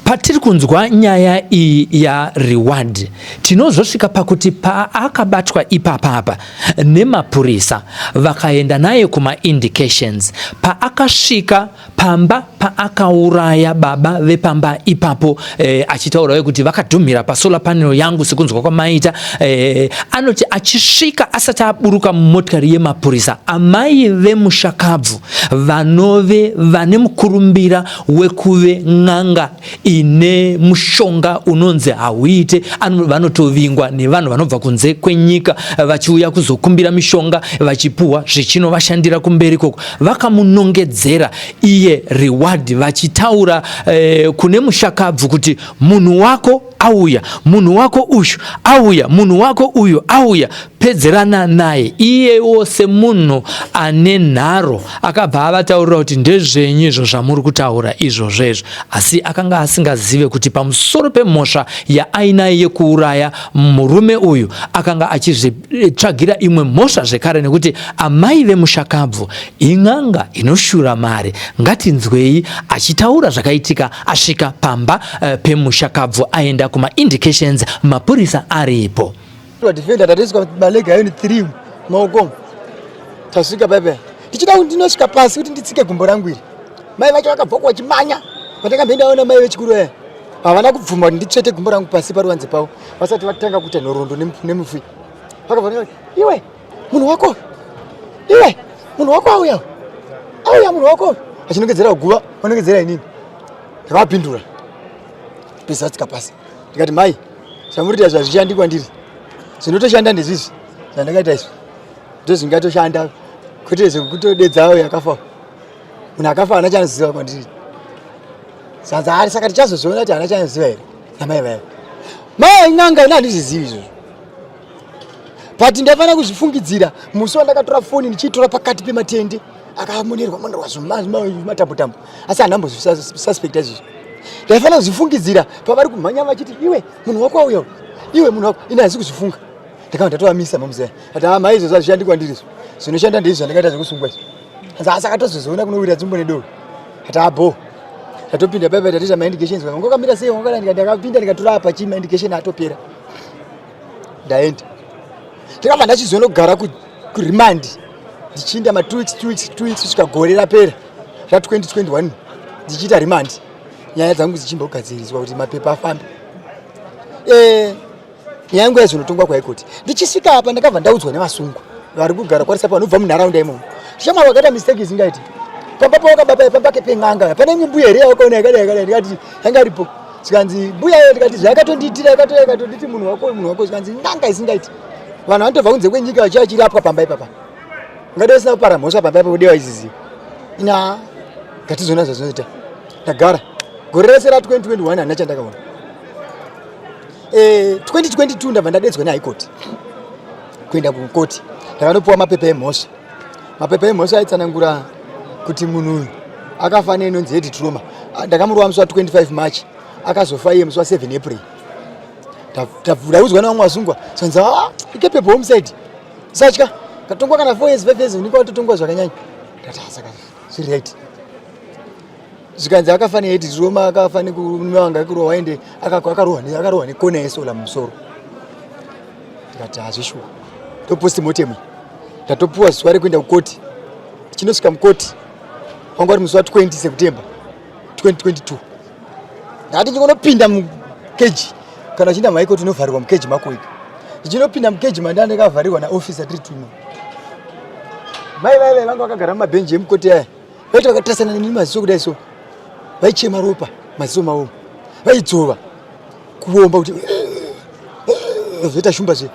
Speaker 1: Patiri kunzwa nyaya iyi yaReward, tinozosvika pakuti paakabatwa ipapa apa nemapurisa vakaenda naye kumaindications. Paakasvika pamba paakauraya baba vepamba ipapo eh, achitaurawo kuti vakadhumhira pasolar panel yangu sekunzwa kwamaita eh, anoti achisvika asati aburuka mumotikari yemapurisa amai vemushakabvu vanove vane mukurumbira wekuve n'anga ine mushonga unonzi hauite, vanotovingwa nevanhu vanobva kunze kwenyika vachiuya kuzokumbira mishonga vachipuhwa zvichinovashandira kumberi ikoko. Vakamunongedzera iye Reward vachitaura eh, kune mushakabvu kuti munhu wako auya, munhu wako uyu auya, munhu wako uyu auya, pedzerana naye. Iyewo semunhu ane nharo akabva avataurira kuti ndezvenyu izvo zvamuri kutaura izvozvo izvo, asi akanga asingazive kuti pamusoro pemhosva yaainayo yekuuraya murume uyu akanga achizvitsvagira imwe mhosva zvekare, nekuti amai vemushakabvu in'anga inoshura mari. Ngatinzwei achitaura zvakaitika asvika pamba eh, pemushakabvu aenda kumaindications mapurisa aripo.
Speaker 2: Defender tatoiswa maleg ayo ni 3 maoko tasvika paipa tichida kuti ndinosvika pasi kuti nditsike gumbo rangu iri mai vacho vakabva vachimanya pandakambe ndaona mai vechikuru vaya havana kubvuma kuti nditsvete gumbo rangu pasi paruvanze pavo vasati vatanga kuita nhoroondo nemufi vakabva iwe munhu wako iwe munhu wako auya auya munhu wako achinongedzera guva vanongedzera inini ndakavapindura pesa vatsika pasi ndikati mai zvamurita izvi hazvishandi kwandiri zvinotoshanda ndezvizvi zvandakaita izvi ndozvingatoshanda kwete zvekutodedza uyo akafa munhu akafa haana chaanoziva kwandiri sanza ari saka tichazozviona kuti haana chaanoziva here namai vaya mai n'anga ina handizvizivi izvozvo but ndaifanira kuzvifungidzira musi wandakatora foni ndichiitora pakati pematende akamonerwa monerwa zvimatambo tambo asi handina kumbozvisuspecta izvozvo ndaifanira kuzvifungidzira pavari kumhanya vachiti iwe munhu wako auya iwe munhu wako ini handisi kuzvifunga ndakava ndatovamisa mamuzeya ati haa mhai izvozvo hazvishandi kwandiri izvo zvinoshanda ndeizvi zvandakaita zvekusungwa izvo hanzi asi akatozozviona kunowira tsvimbo nedoro ati abho tatopinda paipa tatoita maindications wanga wakamira sei wanga ndakapinda ndikatora apa chii maindication atopera ndaenda ndakabva ndachizonogara kuremand ndichiinda ma 2 weeks 2 weeks 2 weeks kusvika gore rapera ra 2021 ndichiita remand nyaya dzangu dzichimbogadziriswa kuti mapepa afambe eh, nyaya yangu yaizonotongwa kuhaikoti ndichisvika apa ndakabva ndaudzwa nevasungwa vari kugara kwarisapa vanobva munharaunda imomo shamwari wakaita mistake isingaiti pamba pawakababa pamba pen'anga pane imwe mbuya here yawakaona yakadai yakadai ndikati yanga ripo zvikanzi mbuya iyo ndikati zvayakatondiitira yakatouya ikatonditi munhu wako munhu wako zvikanzi n'anga isingaiti vanhu vanotobva kunze kwenyika vachiya vachirapwa pamba ipapa ungadai usina kupara mhosva pamba ipapa udewa iziziva ina ngatizoona zvazvinoita ndagara gore rese ra 2021 handina chandakaona 2022 eh, ndabva ndadedzwa nehigh court kuenda kukoti ndakanopiwa mapepa emhosva mapepa emhosva aitsanangura kuti munhu uyu akafa neinonzi head trauma ah, ndakamurova musi wa 25 march akazofa iye musi wa 7 april ndaudzwa nevamwe vasungwa zvanzi ah, ikepepo homicide satya katongwa kana 4 years 5 years unenge watotongwa zvakanyanya ndati ah, saka zviri right zvikanzi akafa nehead trauma akafa nekumawanga ekurohwa ende akarohwa nekona yesola mumusoro ndikati hazvishuwa ndopostmortem ndatopuwa zuva rekuenda kukoti tichinosvika mukoti wanga uri musi wa 20 september 2022 ndakati ndingonopinda mukeji kana uchienda muhaikoti unovharirwa mukeji mako wega ndichinopinda mukeji mandaa ndakavharirwa naofficer tiri tuno mai vai vai vanga vakagara mumabhenji emukoti aya vaiti vakatarisana neni maziso kudai so vaichema ropa maziso mavo vaidzova kuomba kuti zvoita shumba zve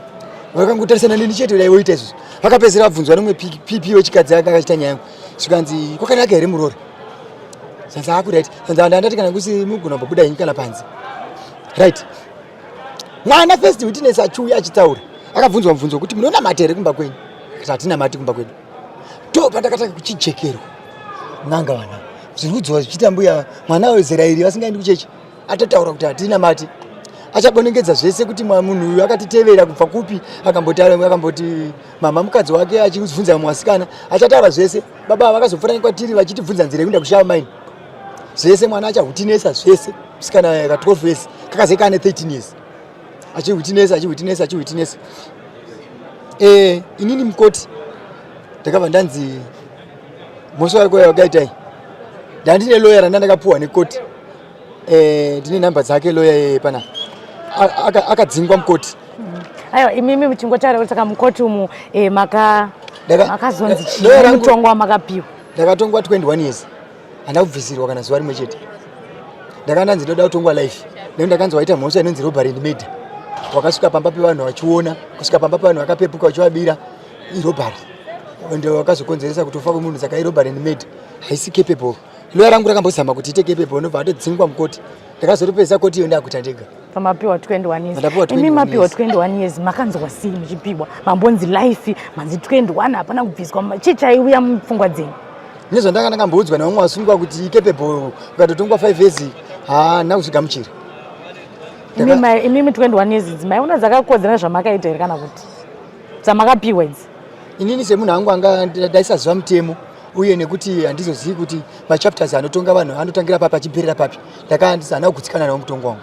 Speaker 2: vakangotarisana neni chete dai voita izvozvo vakapedzisira vabvunzwa nemumwe pp wechikadzi anga akachita nyaya yangu zvikanzi kwakanaka here muroora zvanzi aku right zvanzi andandati kana kusi mugona kumbobuda henyu kana panze right mwana first witness achiuya achitaura akabvunzwa mubvunzo wekuti munonamata here kumba kwenyu akati hatinamati kumba kwedu to pandakatanga kuchijekerwa n'anga vana Zviri kudzoka zvichiita mbuya mwana wezera iri vasingaendi kuchechi atotaura kuti hatina mati achabonengedza zvese kuti munhu uyu akatitevera kubva kupi akamboti akamboti mama mukadzi wake achibvunza vamwe vasikana achataura zvese baba vakazopfuura nekwatiri vachitibvunza nzira yekuenda kushava maini zvese mwana achahutinesa zvese musikana ka 12 years kakaze kane 13 years achihutinesa achihutinesa achihutinesa eh inini mukoti ndakabva ndanzi mhosva yako yakaitai ndandine lawyer randandakapuwa nekoti eh ndine number dzake lawyer yeye pana akadzingwa mukoti
Speaker 3: aiwa imimi muchingotaura kuti saka mukoti umu eh, maka makazonzi chii mutongo wamakapiwa
Speaker 2: ndakatongwa 21 years handina kubvisirwa kana zuva rimwe chete ndakandanzi ndoda kutongwa life nekuti ndakanzi waita mhosva inonzi robbery and murder wakasvika pamba pevanhu vachiona kusvika pamba pevanhu vakapepuka vachivabira irobbery ende wakazokonzeresa kutofa kwemunhu saka irobbery and murder haisi capable loya rangu rakambozama kuti ite capable ndobva atodzingwa mukoti ndakazotopedzisa koti iyo ndakuita ndega
Speaker 3: pamapiwa 21 years imi mapiwa 21 years makanzwa sei muchipiwa mambonzi life manzi 21 hapana kubviswa chii chaiuya mupfungwa dzenyu
Speaker 2: nezvandanga ndakamboudzwa nevamwe vasungwa kuti icapable ukatotongwa 5 years haana kuzvigamuchira
Speaker 3: imimi 21 years idzi maiona dzakakodzera zvamakaita here kana kuti dzamakapiwa idzi
Speaker 2: inini semunhu angu anga ndaisaziva mutemo uye nekuti handizozivi kuti machapters anotonga vanhu anotangira papi achiperera papi ndakaandisa kugutsikana nawo mutongo wangu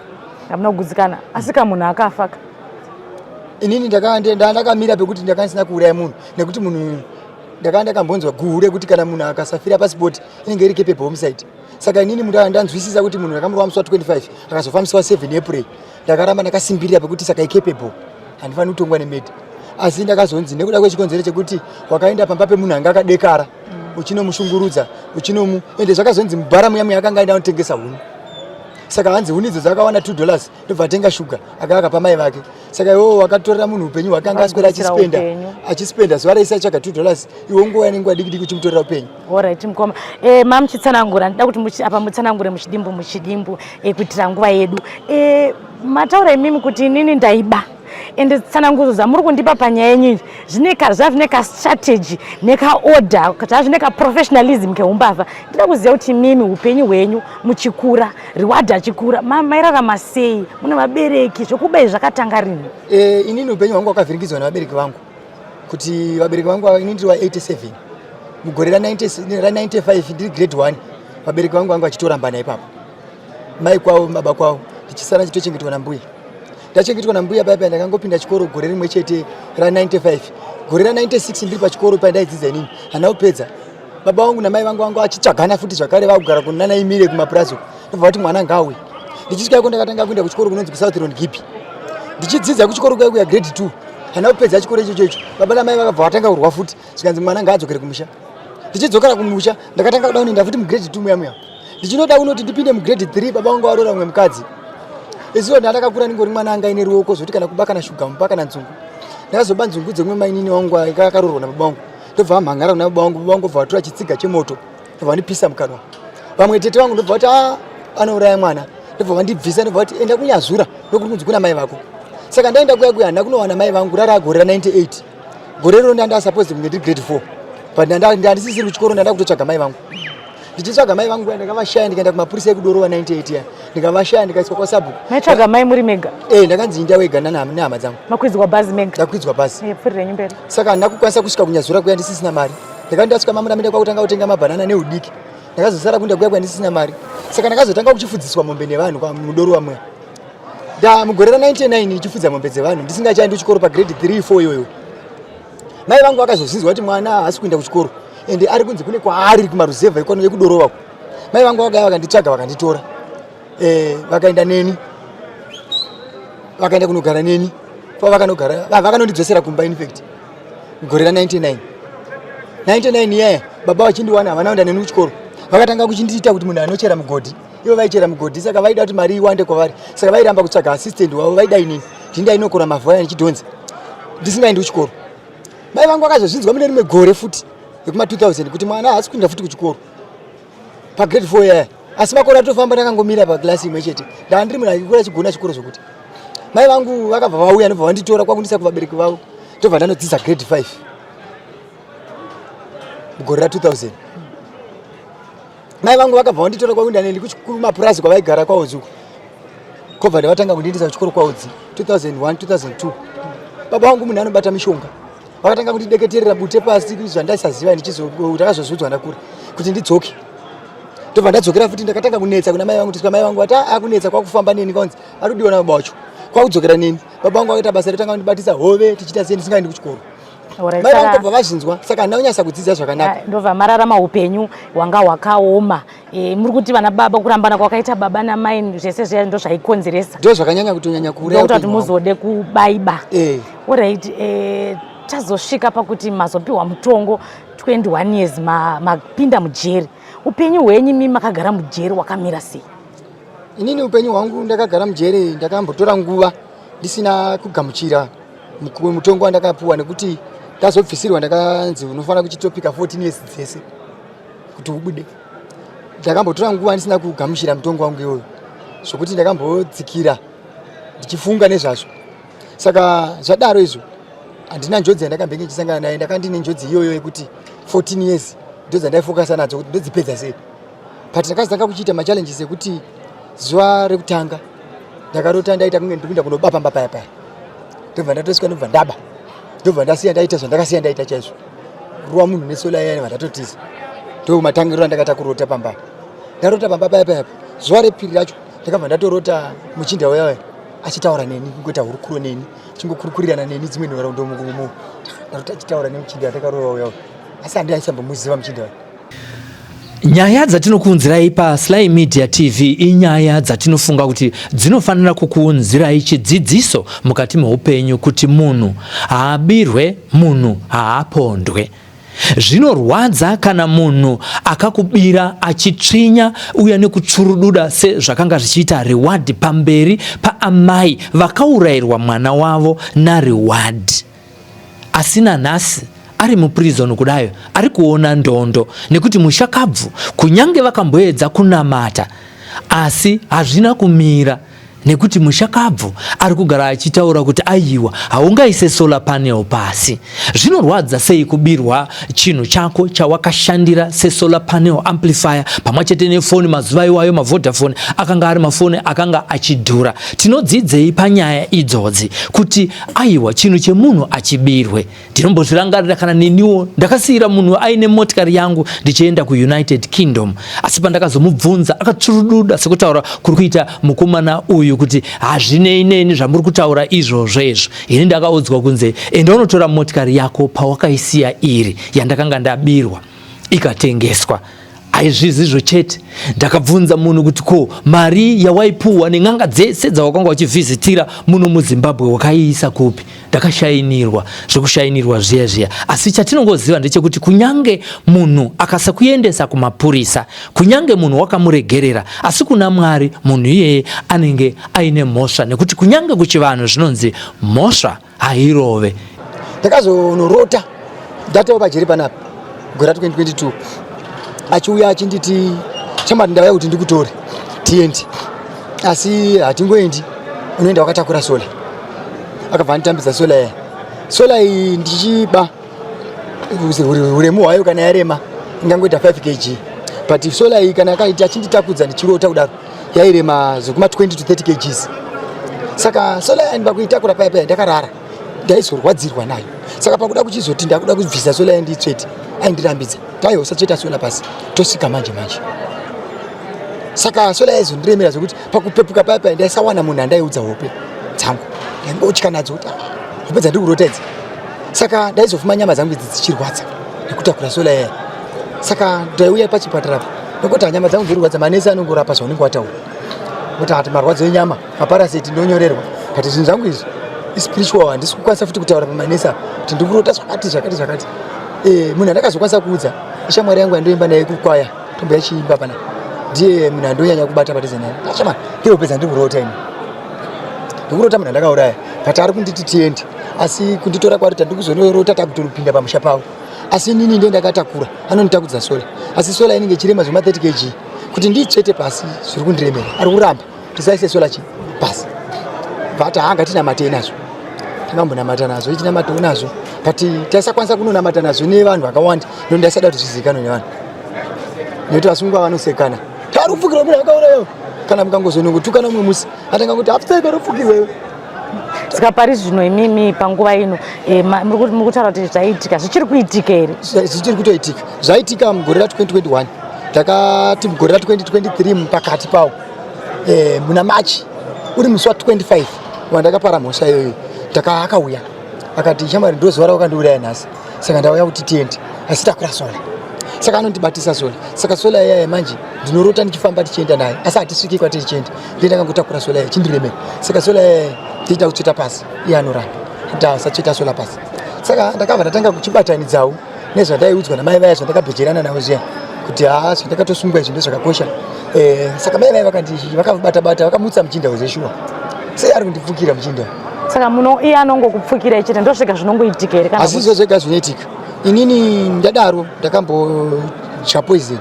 Speaker 3: hamuna kugutsikana asi ka munhu akafa ka
Speaker 2: inini ndakamira pekuti ndakanga ndisina kuuraya munhu nekuti munhu ndakanga ndakambonzwa guhu rekuti kana munhu akasafira pasipoti inenge iri capable homicide saka inini munhu ndanzwisisa kuti munhu ndakamurova musi wa 25 akazofa musi wa 7 april ndakaramba ndakasimbirira pekuti saka icapable handifaniri kutongwa nemedi asi ndakazonzi nekuda kwechikonzero chekuti wakaenda pamba pemunhu anga akadekara uchinomushungurudza uchinomu ende zvakazonzi mubhara muya muya akanga aenda anotengesa huni saka hanzi huni idzo dzakawana 2 dollars ndobva atenga shuga akanga akapa mai vake saka iwowo wakatorera munhu upenyu hwake anga aswera achispenda achispenda zuva rese atsvaga 2 dollars iwe nguva nenguva diki diki uchimutorera upenyu
Speaker 3: Alright mukoma. Eh mamuchitsanangura ndida kuti muchi, apa mutsanangure muchidimbu muchidimbu eh, kuitira nguva yedu. Eh mataura imimi kuti inini ndaiba ende tsanangudzo dzamuri kundipa panyaya yenyu zvine ka zvazvine ka strategy neka order zvazvine ka professionalism keumbavha ndida kuziva kuti imimi upenyu hwenyu muchikura reward achikura mairarama sei mune vabereki zvekuba izvi zvakatanga rini
Speaker 2: eh, inini upenyu hwangu hwakavhiringidzwa nevabereki vangu kuti vabereki vangu ini ndiri wa 87 mugore ra95 ndiri grade 1 vabereki vangu vangu vachitorambana ipapo mai kwavo baba kwavo ndichisara ndichitochengetwa nambuya ndachengetwa nambuya paya paya ndakangopinda chikoro gore rimwe chete ra95 gore ra96 ndiri pachikoro pandaidzidza inini handina kupedza baba vangu namai vangu vangu vachitsvagana futi zvakare vakugara kunana imire kumapurazi uko ndobva vati mwana ngauye ndichisvika iko ndakatanga kuenda kuchikoro kunonzi kusouth gipi ndichidzidza kuchikoro kuya kuya grade 2 handina kupedza chikoro ichocho icho baba namai vakabva vatanga kurwa futi zvikanzi mwana ngaadzokere kumusha ndichidzokera kumusha ndakatanga kuda kunoenda futi mugrade 2 muya muya ndichinoda kunoti ndipinde mugrade 3 baba vangu varoora mumwe mukadzi isiwo ndandakakura ndingori mwana anga aine ruoko zvekuti kana kuba kana shuga mupa kana nzungu ndakazoba nzungu dzemumwe mainini wangu akaroorwa nababa vangu ndobva vamhangara kuna baba vangu baba vangu bva vatora chitsiga chemoto ndobva vandipisa mukanwa vamwe tete vangu ndobva vati ah, anouraya mwana ndobva vandibvisa ndobva vati enda kunyazura ndokuti kunzi kuna mai vako saka ndaenda kuya kuya handina kunowana mai vangu rara gore ra 98 gore riro ndanda supposed kunge ndiri grade 4 but ndandisisiri kuchikoro ndanda kutotsvaga mai vangu ndichitsvaga mai vangu kuya ndakavashaya ndikaenda kumapurisa ekudorova 98 ya ndikavashaya ndikaiswa kwasabhuku
Speaker 3: maitsvaga mai muri mega
Speaker 2: eh ndakanzi inda wega nehama dzangu
Speaker 3: makwidzwa bhazi mega
Speaker 2: ndakwidzwa bhazi
Speaker 3: eh, pfurira yenyu mberi
Speaker 2: saka handina kukwanisa kusvika kunyazura kuya ndisisina mari ndakati ndasvika mamuramenda kwakutanga kutenga mabhanana neudiki ndakazosara kuenda kuya kuya ndisisina mari saka ndakazotanga kuchifudziswa mombe nevanhu kwamudorova muya nda mugore ra 99 ndichifudza mombe dzevanhu ndisingachaendi kuchikoro pagrade 3 4 iyoyo mai vangu vakazozvinzwa kuti mwana haasi kuenda kuchikoro ende ari kunzi kune kwaari kumaruzevha ikwano yekudorova mai vangu vakauya vakanditsvaga vakanditora eh, vakaenda neni vakaenda kunogara neni kwavakanogara vakanondidzosera kumba infact gore ra 99 99 iyaya baba vachindiwana havana kuenda neni kuchikoro vakatanga kuchindiita kuti munhu anochera mugodhi ivo vaichera mugodhi saka vaida kuti mari iwande kwavari saka vairamba kutsvaga assistant wavo vaida inini ndini ndainokora mavhu aya ndichidhonza ndisingaendi kuchikoro mai vangu vakazozvinzwa mune rimwe gore futi yekuma 2000 kuti mwana haasi kuenda futi kuchikoro pagrade 4 yaya asi makore atofamba ndakangomira paklasi imwe chete ndaa ndiri munhu aikura achigona chikoro zvokuti mai vangu vakabva vauya ndobva vanditora kwakundisa kuvabereki vavo ndobva ndanodzidza grade 5 mugore ra 2000 Mai vangu vakabva vanditora kwakuenda neni kumapurazi kwavaigara kwaudzi uko. Kobva ndavatanga kundiendesa kuchikoro kwaudzi 2001 2002. Baba vangu munhu anobata mishonga. Vakatanga kundideketerera bute pasi zvandaisaziva ndakazozviudzwa ndakura kuti ndidzoke. Ndobva ndadzokera futi ndakatanga kunetsa kuna mai vangu tiswa mai vangu vati ah, akunetsa kwakufamba neni kwanzi arikudiwa nababa wacho. Kwakudzokera neni. Baba vangu vakaita basa retanga kundibatisa hove tichiita sei ndisingaendi kuchikoro. Mai vangu kobva vazvinzwa saka handina kunyasa kudzidza zvakanaka.
Speaker 3: Ah, ndobva mararama upenyu hwanga hwakaoma. E, muri kuti vana baba kurambana kwakaita baba namai zvese zviya ndo zvaikonzeresa.
Speaker 2: Ndo zvakanyanya kutonyanya kuuraya.
Speaker 3: Ndokuti muzode kubaiba. Eh. Alright, e, tazosvika pakuti mazopiwa mutongo 21 years mapinda ma mujeri. Upenyu hwenyu imi makagara mujeri wakamira sei?
Speaker 2: Inini upenyu hwangu ndakagara mujeri ndakambotora nguva ndisina kugamuchira mutongo wandakapuwa nekuti ndazobvisirwa ndakanzi unofanira kuchitopika 14 years dzese kuti ubude. Ndakambotora nguva ndisina kugamuchira mutongo wangu iwoyo zvokuti ndakambodzikira ndichifunga nezvazvo. Saka zvadaro izvo handina njodzi yandakambenge ndichisangana nayo, ndakanga ndine njodzi iyoyo yekuti 14 years ndodzandaifokasa nadzo kuti ndodzipedza sei. But ndakazotanga kuchiita machallenges ekuti zuva rekutanga ndakarota ndaita kunge ndiri kuenda kunoba pamba paya paya, ndobva ndatosvika ndobva ndaba, ndobva ndasiya ndaita zvandakasiya ndaita chaizvo, ruwa munhu nesola iya ndobva ndatotiza. Ndo matangiro andakaita kurota pamba. Ndarota pamba paya paya, zuva repiri racho ndakabva ndatorota muchinda uya uya achitaura neni, kungoita hurukuro neni, achingokurukurirana neni dzimwe nhoroondo mukumu. Ndarota achitaura nemuchinda andakarova uya uya, asi handaisambomuziva muchinda uya.
Speaker 1: Nyaya dzatinokuunzirai paSly Media TV inyaya dzatinofunga kuti dzinofanira kukuunzirai chidzidziso mukati meupenyu kuti munhu haabirwe, munhu haapondwe. Zvinorwadza kana munhu akakubira achitsvinya uye nekutsvurududa sezvakanga zvichiita Reward pamberi paamai vakaurayirwa mwana wavo naReward. Asi nanhasi ari muprison kudayo ari kuona ndondo nekuti mushakabvu kunyange vakamboedza kunamata asi hazvina kumira nekuti mushakabvu ari kugara achitaura kuti aiwa haungaise solar panel pasi. Zvinorwadza sei kubirwa chinhu chako chawakashandira sesolar panel amplifier pamwe chete nefoni. Mazuva iwayo maVodafone akanga ari mafoni akanga achidhura. Tinodzidzei panyaya idzodzi kuti Aiwa, chinhu chemunhu achibirwe. Ndinombozvirangarira kana neniwo ndakasiira munhu aine motikari yangu ndichienda kuUnited Kingdom, asi pandakazomubvunza akatsurududa sekutaura kuri kuita mukomana uyu kuti hazvinei neni zvamuri kutaura izvozvo izvo. Ini ndakaudzwa kunze enda unotora motikari yako pawakaisiya iri yandakanga ndabirwa ikatengeswa. Aizvizizvo chete, ndakabvunza munhu kuti ko mari yawaipuhwa nen'anga dzese dzawakanga uchivhizitira muno muZimbabwe wakaiisa kupi? Ndakashainirwa zvekushainirwa zviya zviya, asi chatinongoziva ndechekuti kunyange munhu akasakuendesa kumapurisa, kunyange munhu wakamuregerera, asi kuna Mwari munhu iyeye anenge aine mhosva, nekuti kunyange kuchivanhu zvinonzi mhosva hairove.
Speaker 2: Ndakazonorota ndatova pajeri panapa gore ra 2022 achiuya achinditi chamati ndauya kuti ndikutore tiende, asi hatingoendi, unoenda wakatakura sola. Akabva anditambidza sola iya. Sola iyi ndichiba uremu hwayo kana yarema ingangoita 5 kg, but sola iyi kana akaiti achinditakudza ndichirota kudaro yairema zvekuma 20 to 30 kgs. Saka sola iya ndipakuitakura paya paya ndakarara ndaizorwadzirwa nayo. Saka pakuda kuchizoti ndakuda kubvisa sola iya nditsvete, aindirambidza taiwa usatsveta sola pasi tosvika manje manje. Saka sola yaizondiremera zvekuti pakupepuka paya paya ndaisawana munhu andaiudza hope dzangu, ndaingotya nadzo kuti ah, hope dzandiri kurota idzi. Saka ndaizofuma nyama dzangu idzi dzichirwadza nekutakura sola iya. Saka ndaiuya pachipatara apa nekuti nyama dzangu dzirwadza, manesi anongorapa zvaunenge wataura kuti ati marwadzo enyama maparasiti ndonyorerwa, but zvinhu zvangu izvi ispiritual, handisi kukwanisa futi kutaura pamanesi apa kuti ndikurota zvakati zvakati zvakati. Eh, munhu andakazokwanisa kuudza ishamwari yangu yandoimba naye kukwaya tombo yachiimba pana, ndiye munhu andonyanya kubata padhuze naye. Achama ndihope dzandiri kurota ini, ndikurota munhu andakauraya, but ari kunditi tiende, asi kunditora kwari tandiri kuzonorota takutonopinda pamusha pavo, asi inini ndiye ndakatakura, anonditakudza sola, asi sola inenge ichirema zvema 30 kg, kuti ndiitsvete pasi zviri kundiremera, ari kuramba tisaise sola chi pasi. But haanga tinamatei nazvo, takambonamata nazvo, ichinamatawo nazvo, but taisakwanisa kunonamata nazvo nevanhu vakawanda, no ndaisada kuti zvizivikanwe nevanhu. Nekuti vasungwa vanosekana. Tari kupfukirwa munhu akaurayiwa. Kana mukangozonongotukana mumwe musi atanga kuti hapfeka rupfukirwa iwe.
Speaker 3: Saka pari zvino imimi panguva ino eh, muri kutaura kuti zvaitika zvichiri kuitika here?
Speaker 2: Zvichiri kutoitika. Zvaitika mugore ra 2021. Takati mugore ra 2023 pakati pawo eh, muna March uri musi wa 25 wandakapara mhosva iyoyo akauya akati shamwari ndozuva rawakandiuraya nhasi saka ndauya kuti tiende asi takura sola saka anondibatisa sola saka sola iyaya manje ndinorota ndichifamba tichienda naye asi hatisviki kwatiri tichienda ndiye ndakangotakura sola iya chindiremera saka sola iyaya ndichida kutsveta pasi iye anoramba kuti asatsveta sola pasi saka ndakabva ndatanga kuchibatanidzawo nezvandaiudzwa namai vaya zvandakabhejerana navo zviya kuti haa zvandakatosungwa izvi ndozvakakosha eh, saka mai vaya vakabata bata vakamutsa muchinda wezveshuwa sei ari kundipfukira muchinda
Speaker 3: saka muno iye anongokupfukira chete ndosvika zvinongoitika here
Speaker 2: kana asi izvo zvega zvinoitika inini ndadaro ndakambodya poison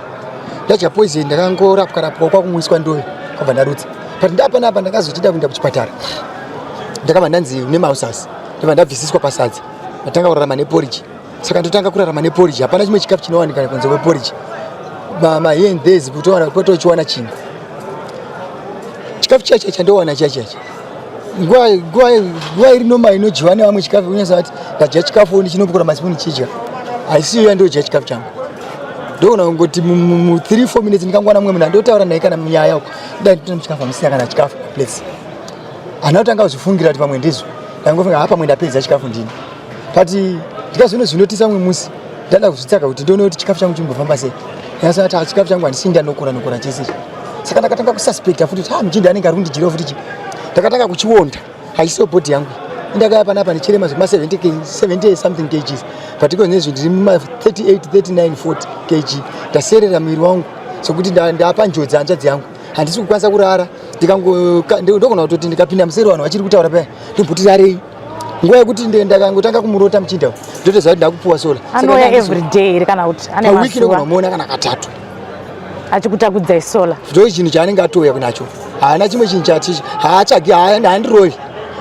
Speaker 2: ndadya poison ndakangorapwa rapwa kwakumwiswa ndoyo kwabva ndarutsa but ndapanapa ndakazochida kuenda kuchipatara ndakabva ndanzi une mausasi ndabva ndabvisiswa pasadza ndatanga kurarama neporiji saka ndotanga kurarama neporiji hapana chimwe chikafu chinowanika kunze kweporiji mahere and theres kutochiwana chingwa chikafu chiya chiya chandowana chiya chiya nguva iri noma inodyiwa nevamwe chikafu kunyasa vati ndadya chikafu ndichinopukura masipuni chidya haisiyo yandodya chikafu changu ndoona kungoti mu 3 4 minutes ndikangwana mumwe munhu andotaura naye kana munyaya uko dai nditona chikafu amusina kana chikafu place hana kutanga kuzvifungira kuti pamwe ndizvo ndangofunga ha pamwe ndapedza chikafu ndini but ndikazoona zvinotisa mumwe musi ndada kuzvitsaka kuti ndione kuti chikafu changu chimbofamba sei ndasati ah, chikafu changu handisi ndanokora nokora chese ichi saka ndakatanga kususpecta futi kuti ha ah, muchinda anenge ari kundijirawo futi chi ndakatanga kuchionda haisiyo bhodhi yangu indakaya panapa ndichirema zvema 70 something kgs but iko nezvi ndiri muma 38 39 40 kg ndaserera muviri wangu sokuti ndapa njodzi hanzvadzi yangu handisi kukwanisa kurara ndogona kutoti ndikapinda museri vanhu vachiri kutaura paya ndomboti rarei nguva yekuti ndakangotanga kumurota muchinda ndotoziva kuti ndakupuwa sola
Speaker 3: anouya everyday here kana kuti ane
Speaker 2: pawiki ndogona kumuona kana katatu
Speaker 3: achikutakudzai sola
Speaker 2: ndo chinhu chaanenge atouya kunacho haana chimwe chinhu chati haatsvagi haandirovi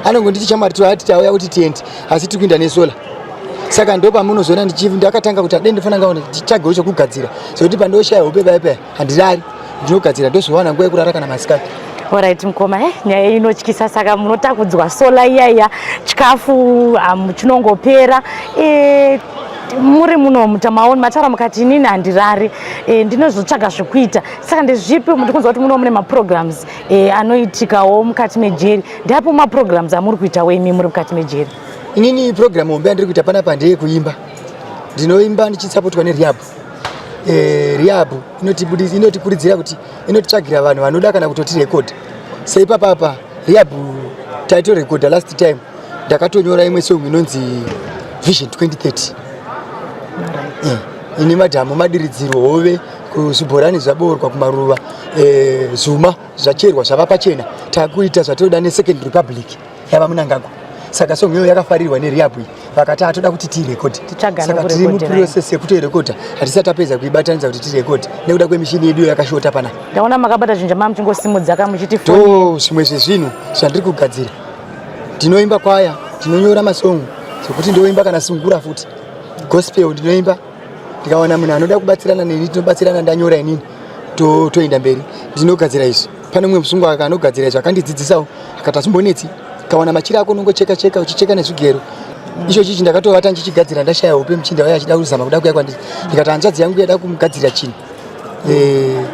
Speaker 2: anongonditi chamwari tiati tauya kuti tiende asi tiri kuenda nesola saka ndo pamunozoona ndakatanga kuti adei ndifanira ngaona nditsvagewo chekugadzira zvekuti pandoshaya hope paya paya handirari ndinogadzira ndozowana nguva yekurara kana masikati
Speaker 3: Alright mukoma eh, nyaya inotyisa saka munotakudzwa sola iya iya chikafu um, chinongopera eh, muri muno mutamaoni mataura mukati inini handirari e, ndinozotsvaga zvekuita saka ndezvipi ndikunzwa kuti muno mune maprograms e, anoitikawo mukati mejeri ndeapo maprograms amuri kuitawo imi muri mukati mejeri
Speaker 2: inini program hombe yandiri kuita panapa ndeyekuimba ndinoimba ndichisapotwa nerehab e, rehab inotikurudzira kuti inotitsvagira vanhu vanoda kana kutotirekodha seipapapa rehab taitorekodha last time ndakatonyora imwe song inonzi vision 2030 eh, ine madhamu madiridziro hove kuzvibhorani zvaboorwa kumaruva eh, zvuma zvacherwa zvava pachena takuita zvatoda nesecond republic yava munangagwa saka song iyoyo yakafarirwa nerehab iyi vakati atoda kuti tiirekodi saka tiri muprocess yekutoirekodha hatisati tapedza kuibatanidza kuti tirekodi nekuda kwemishini yedu yakashota pana
Speaker 3: ndaona makabata zvinhu zvamava muchingosimudza ka muchiti
Speaker 2: to zvimwe zvezvinhu zvandiri kugadzira ndinoimba kwaya ndinonyora masongo zvekuti ndoimba kana sungura futi gospel ndinoimba ndikawana munhu anoda kubatsirana neni tinobatsirana ndanyora inini toenda mberi ndinogadzira izvi pane mumwe musungwa akanogadzira izvi akandidzidzisawo akati achimbonetsi kawana machira ako unongocheka cheka uchicheka nezvigero icho chichi ndakatovata ndichigadzira ndashaya hope muchinda waye achida kuzama kuda kuya kwandiri ndikati hanzvadzi yangu yada kumugadzira chinhu eh,